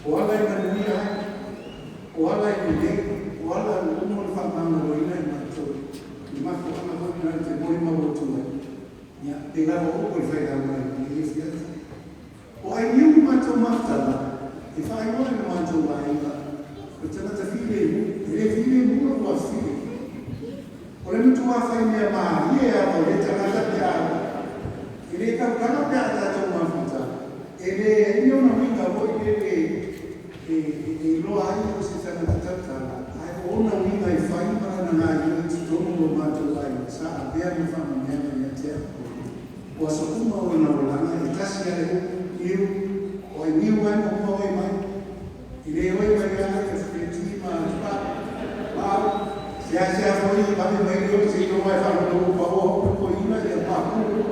o ala e manuia ai, o ala e lelei, o ala ua uma ona faamagaloina i matou. O le mafuaaga foi lena ou te molimau atu ai, ia, pei lava o upu a le failauga i lenei afiafi. O Ainiu le matou mafutaga e faaigoa e lo matou aiga o le tagata filemu. E le filemu lou afafine. O le matua faimea malie lava o lea tagata pe a e le tautala pe a tatou mafuta. E leai ni ona uiga foi lele e iloa ai o se tagata tautala, ae o ona uiga e fai ma lana gaoioi i totonu o lo matou aiga sa avea ma faamanuiaga ia te au. O aso uma o lona olaga e tasi lava le upu, Niu, o ai niu ai muamua oe mai. E le oe mai lava ia Feleti ma Tupa, ma au, seasea foi vave mai le oe seiloga e faalogo ua paoa upu toeaina ia Papulu.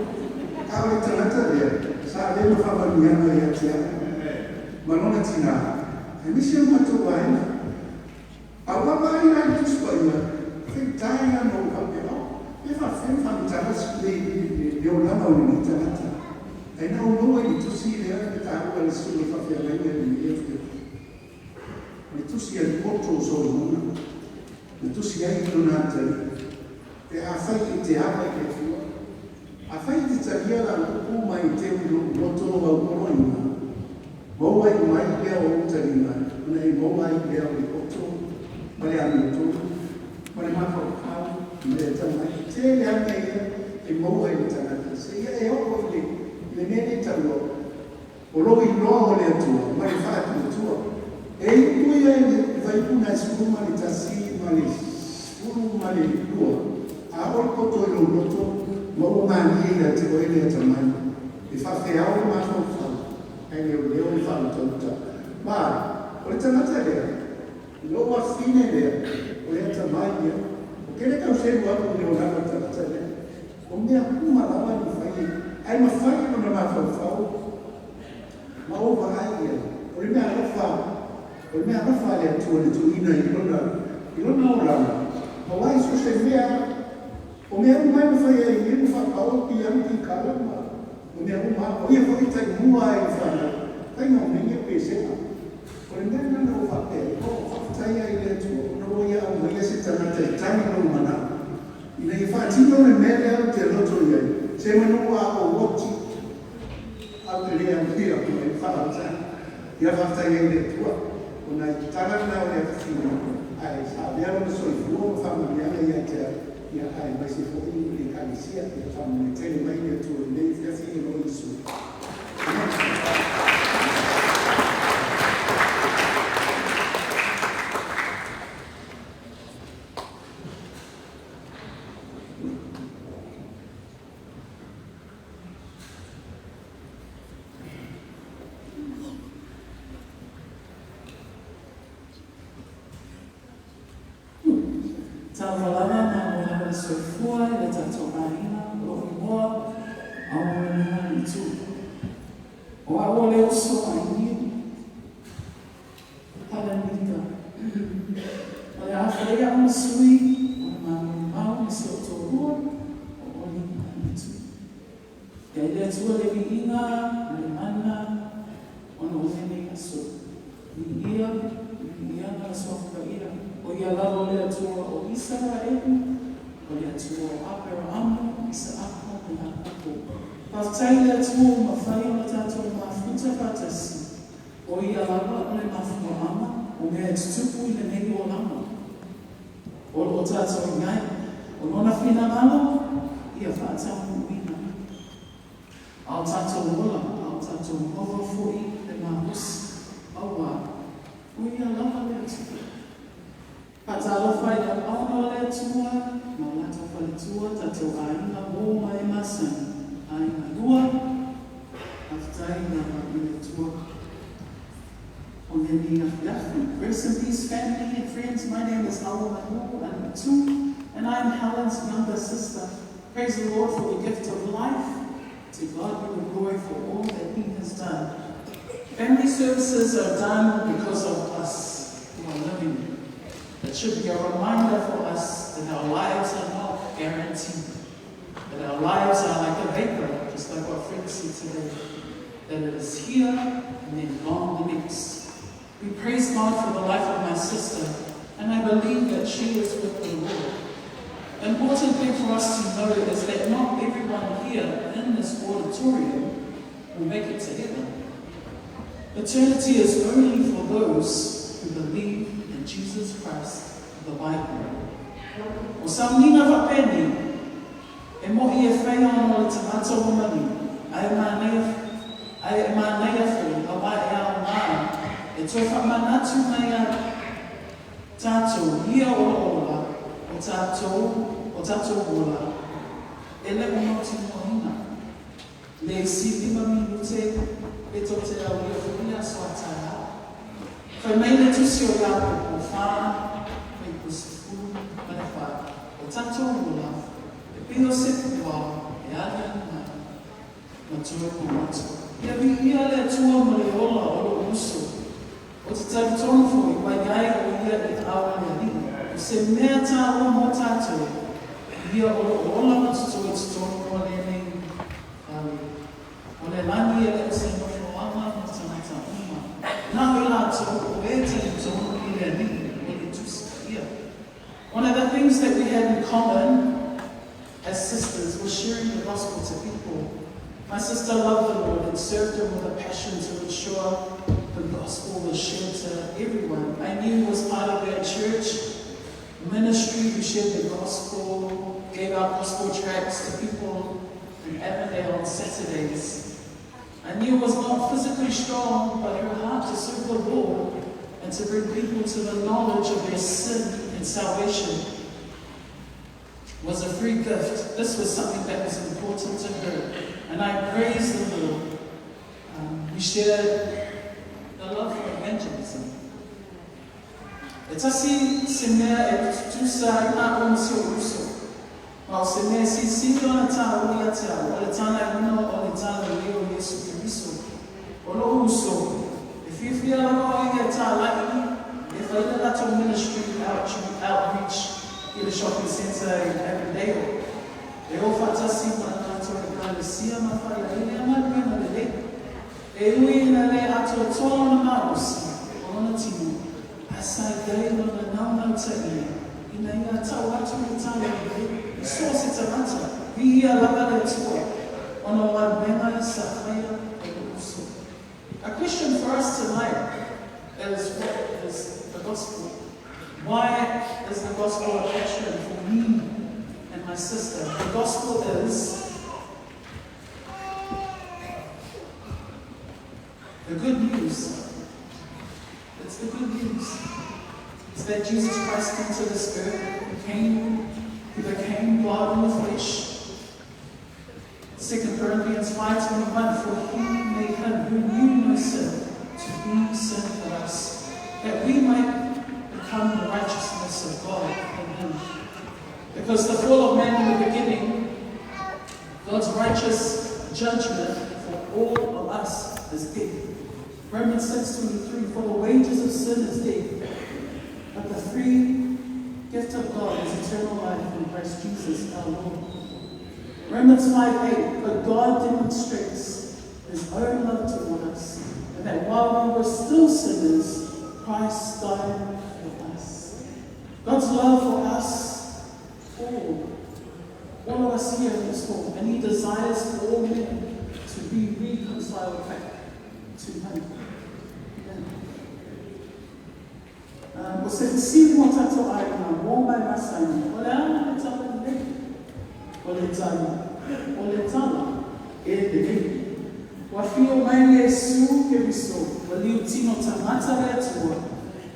A o le tagata lea, sa avea ma faamanuiaga ia te au ma lona tina, aemaise o matou aiga. A ua vaavaai la i le Tusi Paia, e faigata ia ona ou faapea, Oh, pe faapefea ona faamatala le olaga o lenei tagata? Ae na ou maua i le tusi lea na taua e le susuga i le faafeagaiga i lenei afiafi. O le tusi a le poto o Solomona, na tusi ai i lona atalii, Pe afai e te ava i le Atua, afai e te talia lau upu ma e teu i lou loto au poloaiga, Maua i mai lea o ou taliga, ona e maua ai lea o le poto ma le amiotonu, ma le mafaufau, ma le atamai. E tele lava mea ia e maua i le tagata, seia e oo i le mea lea e taua, o lou iloa o le Atua ma le faatuatua. E iu ia i le fuaiupu lena e 11 ma le 12, A oo le poto i lou loto ma ua malie ia te oe le atamai, e faafeao le mafaufau, ae leoleo le faautauta. Ma, o le tagata lea, lou afafine lea, o le atamai ia. Ou te le tau selu atu i le olaga o le tagata lea. O mea uma lava e mafai e, ae mafai lona mafaufau ma ou vaai i ai. O le meaalofa, o le meaalofa a le Atua na tuuina i lona, i lona olaga, aua e so o se mea lava. O mea uma e mafai ai i ona faapao piano, kikala ma mea uma lava. O ia foi e taimua lava i le fanau, faiga o mea pesega. O le mea lena na ou faapea ai, oh, faafetai lava i le Atua ona ua Ia aumaia se tagata e tali lou manao ina ia faatino le mea lea ou te loto i ai, semanu a ou oti ae ou te le aulia mai. Faafetai. Ia faafetai ai i le Atua o nai tala na o le afafine ae sa avea lona soifua ma faamanuiaga ia te au, ia aemaise foi le Ekalesia. Ia faamanuia tele mai le Atua i lenei afiafi e lo Iesu. Amen. Talofa lava, malo lava le soifua i le tatou aiga, o lou igoa, Aumolemana Itu. O au o le uso a Iniu. Palanita. O le a fai au ma sui o le māmaumau ma si ou toalua o Oli ma Itu. Ia i le Atua le viiga ma le mana ona o lenei aso. Viia le viiaga le Suafa Paia, o ia lava o le Atua o Isaraelu, o le Atua o Aperahama, Isaaka ma Iakopo. Faafetai i le Atua ua mafai ona tatou mafuta faatasi, o ia lava o le mafuaaga o mea e tutupu i lenei olaga. O lo o tatou i ai, o Lona finagalo ia faataunuuina. A o tatou ola, a o tatou maua foi le malosi. Auā, o Ia lava le Atua. Faatalofa i le auauna o le Atua ma o latou faletua, tatou aiga uo ma e masani, aiga lua, faafetai lava i le Atua o lenei afiafi. Grace and peace, family and friends. My name is Aua Manu Alii, and I am Helen's younger sister. Praise the Lord for the gift of life. To God be the glory for all that He has done. Family services are done because of us who are living. It should be a reminder for us that our lives are not guaranteed, that our lives are like a vapor, just like what Fred said today, that it is here and then gone the next. We praise God for the life of my sister, and I believe that she is with the Lord. The important thing for us to know is that not everyone here in this auditorium will make it to heaven. Eternity is only for those who believe in Jesus Christ, the Bible. O sauniga faapenei, e moʻi e fai ona o le tagata ua maliu, ae manaia, ae e manaia foi, auā e aogā e toe faamanatu mai iā tatou ia o lo o ola, o tatou, o tatou ola, e le o mautinoaina. Le isi 5 minute e tou te aulia foi le aso a taeao. Fai mai le tusi o Iakopo 4:14, o tatou ola, e pei o se puao e aliali mai, ma toe mamoto. Ia viia le Atua mo le ola o loʻu uso. Ou te talitonu foi ua i ai o ia i aao o le Alii. O se mea taua mo tatou, ia o loo ola ma totoe i totonu o lenei fale. O le lagi e le o se nofoaga mo tagata uma. Na o i latou o e talitonu i le Alii o le Tusi Paia. One of the things that we had in common as sisters was sharing the gospel to people. My sister loved the Lord and served him with a passion to ensure the gospel was shared to everyone. I knew was part of their church ministry who shared the gospel, gave out gospel tracts to people in Avondale on Saturdays. I knew was not physically strong, but her heart to serve the Lord and to bring people to the knowledge of their sin and salvation was a free gift. This was something that was important to her. And I praise the Lord. We shared the love for evangelism. E tasi se mea e tutusa ai māua ma si ou uso. Ma o se mea silisili ona taua ia te au, o le talaiina o le talalelei o Iesu Keriso. O loʻu uso, e fiafia lava o ia e talai e fai le latou ministry outreach i le shopping centre i Avondale. E o faatasi ma le latou ekalesia ma fai ai lea galuega lelei. E ui ina le atoatoa lona malosi o lona tino, ae sa i ai lona naunautaiga ina ia tau atu le talalelei i so o se tagata. Viia lava le Atua ona o galuega sa faia e loʻu uso. A question for us tonight is, what is the gospel? Why is the gospel a passion for me and my sister? The gospel is the good news. It's the good news. It's that Jesus Christ came to this earth, he became God in the flesh. 2 Corinthians 5:21, for he made him who knew no sin to be sin for us, that we might become the righteousness of God in him. Because the fall of man in the beginning, God's righteous judgment for all of us is death. Romans 6:23, for the wages of sin is death, but the free gift of God is eternal life in Christ Jesus our Lord. Romans 5:8, but God demonstrates his own love toward us, and that while we were still sinners, Christ died for us. God's love for us all, all of us here in this hall, and he desires for all men to be reconciled back to him. Amen. O se fesili mo tatou aiga uo ma e masani, o le a le talalelei? O le tala, o le tala e lelei. Ua afio mai Iesu Keriso, ua liutino tagata le Atua,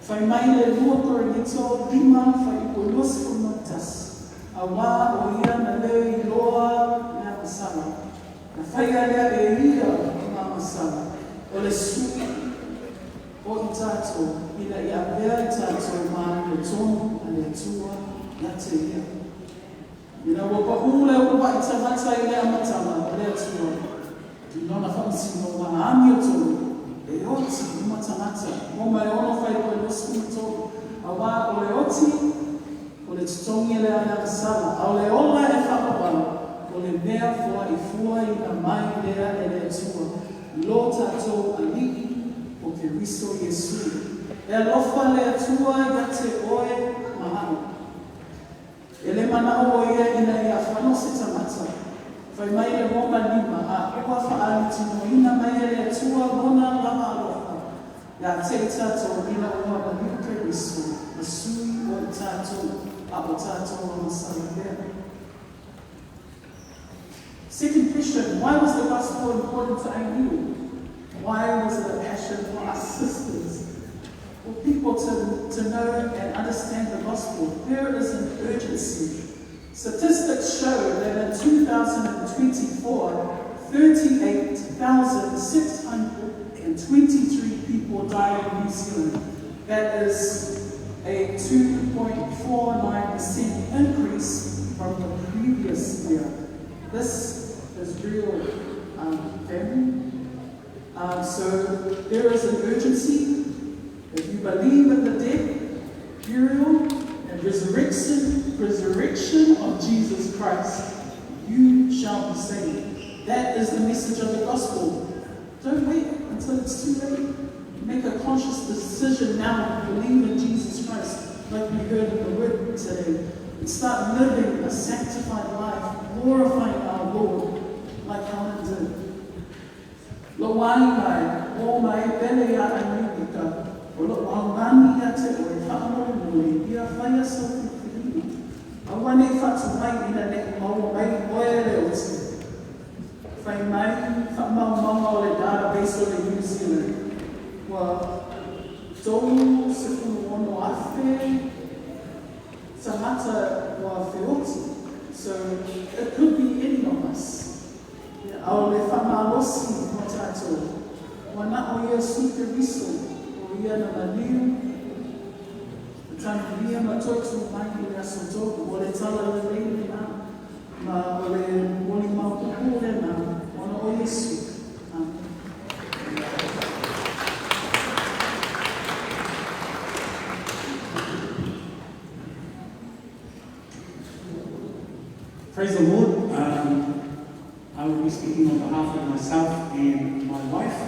fai mai le 2 Korinito 5 fuaiupu 21, Auā o ia na le iloa le agasala, na faia lea e ia ma agasala, o le sui o i tatou, ina ia avea i tatou ma amiotonu a le Atua ia te ia. Ina ua paʻū le uluaʻi tagata i le amataga o le Atua i lona faamasinoga amiotonu, e oti uma tagata, Roma e 6 fuaiupu 23, auā o le oti, o le totogi lea o le agasala, a o le ola e faavavau, o le mea foaʻi mai lea e le Atua, lo tatou Alii o Keriso Iesu. E alofa le Atua ia te oe ma aʻu. E le manaʻo o ia ina ia fano se tagata. Fai mai le Roma 5, a ua faaalitinoina mai e le Atua lona lava alofa ia te i tatou ina ua maliu Keriso ma sui o i tatou a o tatou agasala pea. Second question, why was the gospel important to Ainuu? Why was it a passion for us sisters? For people to know and understand the gospel, there is an urgency. Statistics show that in 2024, 38,623 people died in New Zealand. That is a 2.49% increase from the previous year. This is real, family. So there is an urgency. If you believe in the death, burial, and resurrection of Jesus Christ, you shall be saved. That is the message of the gospel. Don't wait until it's too late. Make a conscious decision now to believe in Jesus Christ, like we heard in the word today, and start living a sanctified life, glorifying our Lord, like Helen did. Lou aiga e, o mai pele iā Ainuu Mika, o loʻu augani ia te oe, faamolemole, ia faia sau filifiliga. Aua ne i faatuai ina ne i maua mai oe e le oti. Fai mai faamaumauga o le database o le New Zealand, ua 36,000 tagata ua feoti. So it could be any of us. A o le faamalosi mo tatou, ua na o Iesu Keriso o ia na maliu, na tanulia ma toe tū mai i le Aso Tolu. O le tala lelei lenā, ma o le molimau pupū lenā ona o Iesu. Amen. Praise the Lord. I will be speaking on behalf of myself and my wife.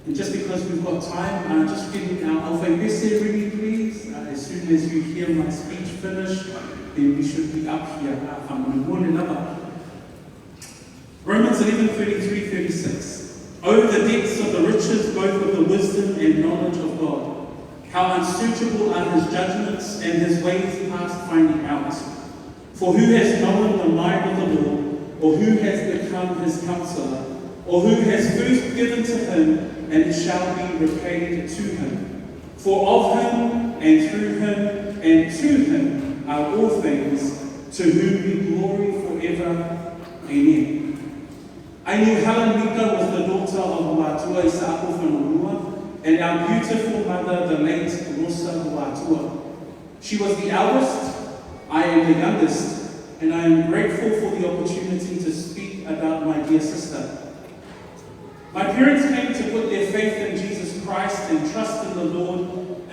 And just because we've got time, just getting our aufaipese ready, please. As soon as you hear my speech finish, then we should be up here. Fa'amolemole lava. Romans 11, 33, 36. Oh, the depths of the riches both of the wisdom and knowledge of God. How unsearchable are his judgments and his ways past finding out. For who has known the mind of the Lord, or who has become his counselor, or who has first given to him, and it shall be repaid to him? For of him, and through him, and to him are all things, to whom be glory forever. Amen. Ainuu Helen Mika was the daughter of Luatua Isaako Fanonua and our beautiful mother, the late Rosa Luatua. She was the eldest, I am the youngest, and I am grateful for the opportunity to speak about my dear sister. My parents came to put their faith in Jesus Christ and trust in the Lord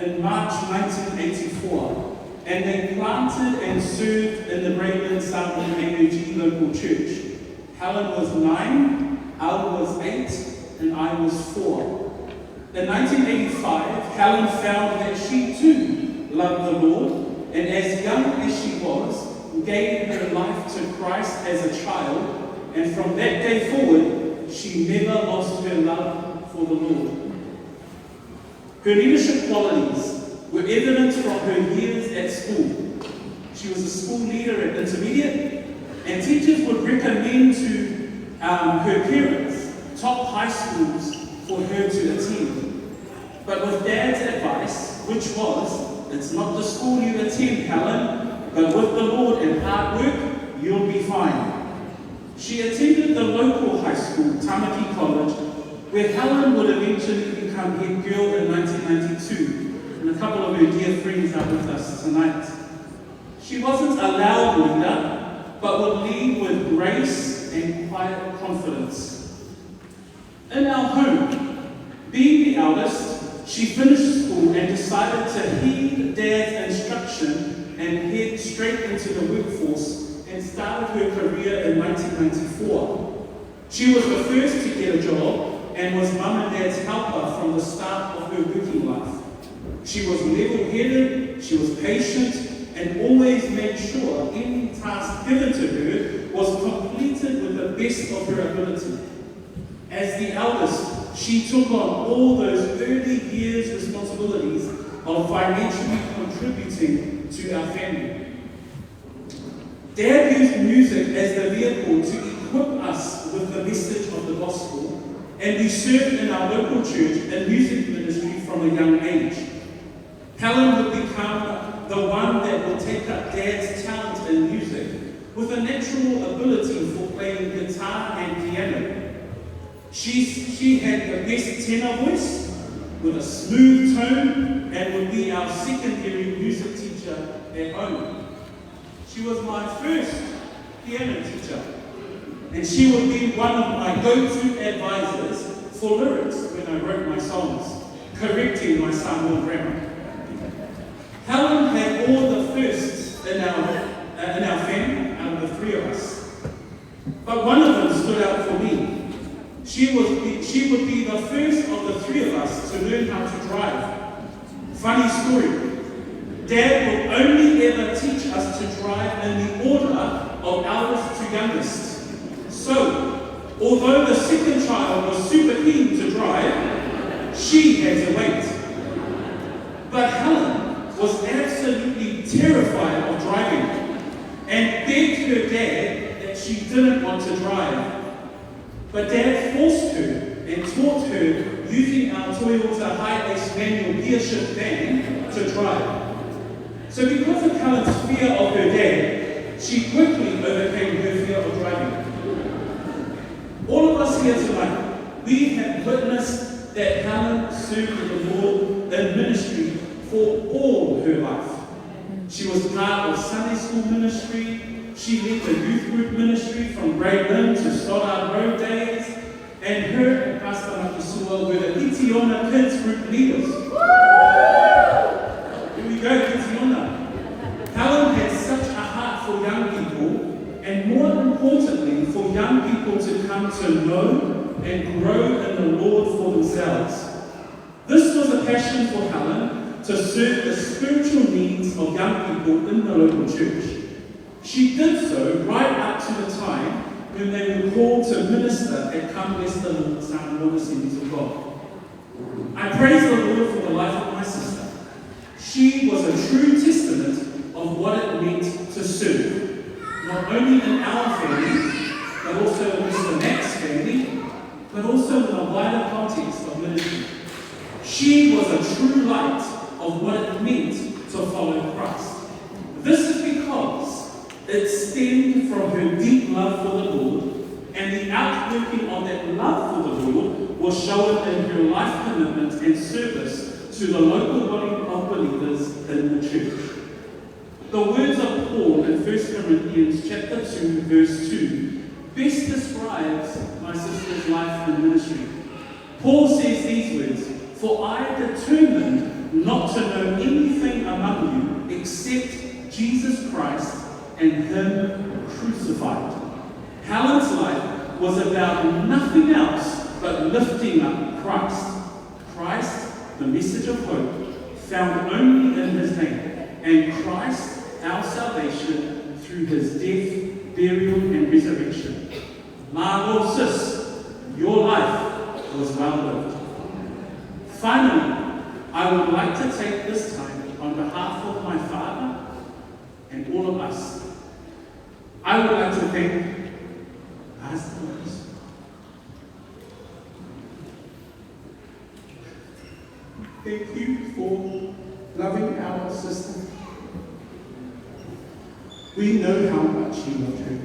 in March 1984, and they planted and served in the Braeburn Samoan AOG local church. Helen was 9, Al was 8, and I was 4. In 1985, Helen found that she too loved the Lord, and as young as she was, gave her life to Christ as a child, and from that day forward, she never lost her love for the Lord. Her leadership qualities were evident from her years at school. She was a school leader at intermediate, and teachers would recommend to her parents top high schools for her to attend. But with Dad's advice, which was, it's not the school you attend, Helen, but with the Lord and hard work, you'll be fine. She attended the local high school, Tamaki College, where Helen would eventually become head girl in 1992, and a couple of her dear friends are with us tonight. She wasn't a loud leader, but would lead with grace and quiet confidence. In our home, being the eldest, she finished school and decided to heed Dad's instruction and head straight into the workforce and started her career in 1994. She was the first to get a job and was Mum and Dad's helper from the start of her working life. She was level-headed, she was patient, and always made sure any task given to her was completed with the best of her ability. As the eldest, she took on all those early years' responsibilities of financially contributing to our family. Dad used music as the vehicle to equip us with the message of the gospel, and we served in our local church and music ministry from a young age. Helen would become the one that would take up Dad's talent in music with a natural ability for playing guitar and piano. She had the best tenor voice with a smooth tone and would be our secondary music teacher at home. She was my first piano teacher, and she would be one of my go-to advisors for lyrics when I wrote my songs, correcting my Samoan grammar. Helen had all the firsts in our family, out of the three of us. But one of them stood out for me. She would be the first of the three of us to learn how to drive. Funny story. Dad would only ever teach us to drive in the order of eldest to youngest. So, although the second child was super keen to drive, she had to wait. But Helen was absolutely terrified of driving and begged her dad that she didn't want to drive. But Dad forced her and taught her using our Toyota HiAce manual gearshift van to drive. So because of Helen's fear of her dad, she quickly overcame her fear of driving. All of us here tonight, we have witnessed that Helen served the Lord in ministry for all her life. She was part of Sunday school ministry. She led the youth group ministry from Grey Lynn to Stoddard Road days, and her and Pastor Makisua were the Kitiona Kids Group leaders. Here we go, Kitiona. Helen had such a heart for young people, and more importantly, for young people to come to know and grow in the Lord for themselves. This was a passion for Helen to serve the spiritual needs of young people in the local church. She did so right up to the time when they were called to minister at Come Bless the Lord Samoan Assemblies of God. I praise the Lord for the life of my sister. She was a true testament of what it meant to serve, not only in our family, but also in Mr. Mack's family, but also in the wider context of ministry. She was a true light of what it meant to follow Christ. This is because it stemmed from her deep love for the Lord, and the outworking of that love for the Lord was shown in her life commitment and service to the local body of believers in the church. The words of Paul in 1 Corinthians chapter 2, verse 2, best describes my sister's life in ministry. Paul says these words, "For I determined not to know anything among you except Jesus Christ and Him crucified." Helen's life was about nothing else but lifting up Christ. Christ, the message of hope, found only in His name, and Christ, our salvation, through His death, burial, and resurrection. Margot sis, your life was well lived. Finally, I would like to take this time on behalf of my father and all of us. I would like to thank Pastor Makiso. Thank you for loving our sister. We know how much you loved her,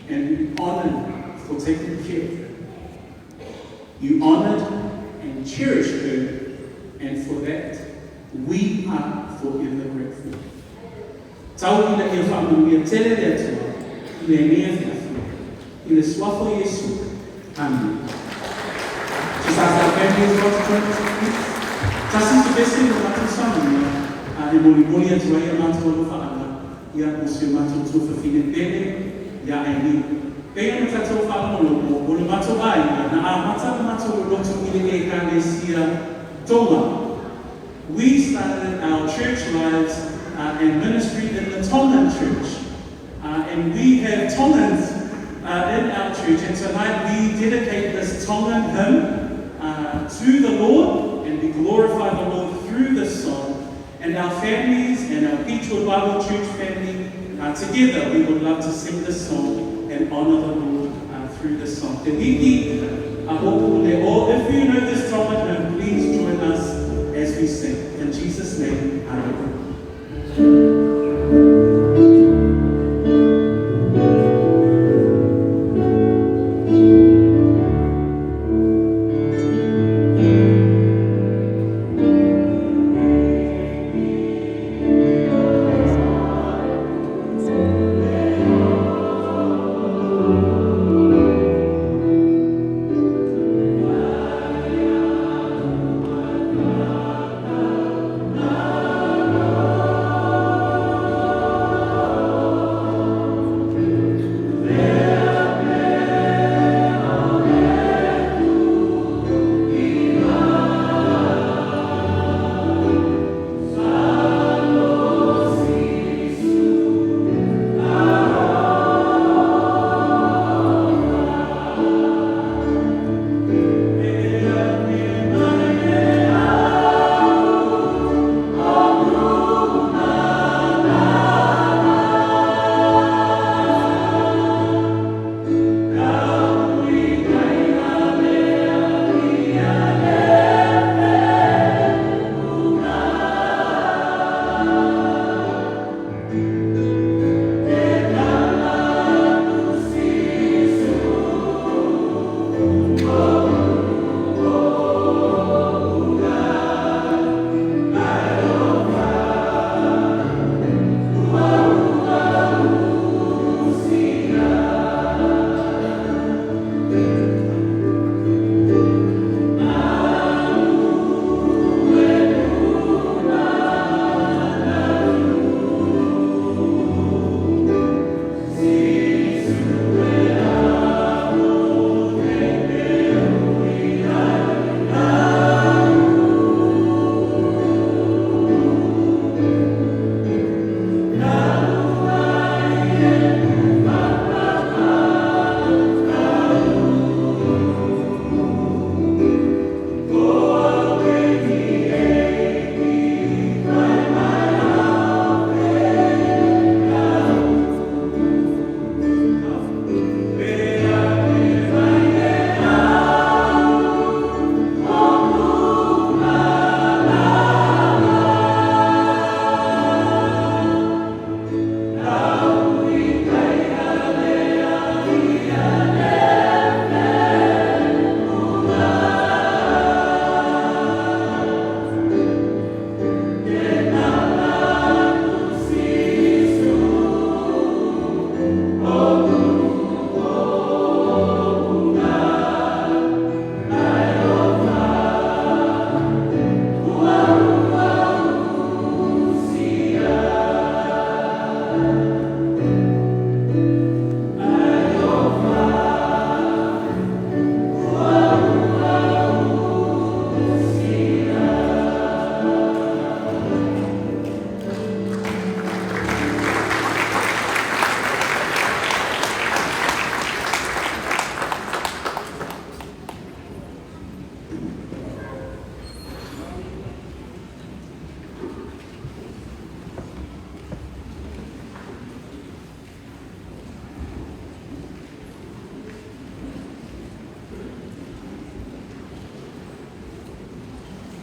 and we honor you for taking care of her. You honored and cherished her, and for that, we are forever grateful. Tau ina ia faamanuia tele le Atua i lenei afiafi. I le suafa o Iesu. Amene. Just ask our family as well to join us, please. Tasi se vese o matou saunoa, a e molimoli atu ai a matou alofaaga, ia, mo si o matou tuafafine pele iā Eileen. Pei ona tatou faalogologo, o le matou aiga, na amata le matou lotu i le Ekalesia Tonga. We started our church lives and ministry in the Tongan church. And we have Tongans in our church. And tonight we dedicate this Tongan hymn to the Lord, and we glorify the Lord through this song. And our families and our Beechwood Bible Church family, together we would love to sing this song and honor the Lord through this song. Te wiki, a hopu le o. If you know this Tongan hymn, please join us as we sing. In Jesus' name, amen.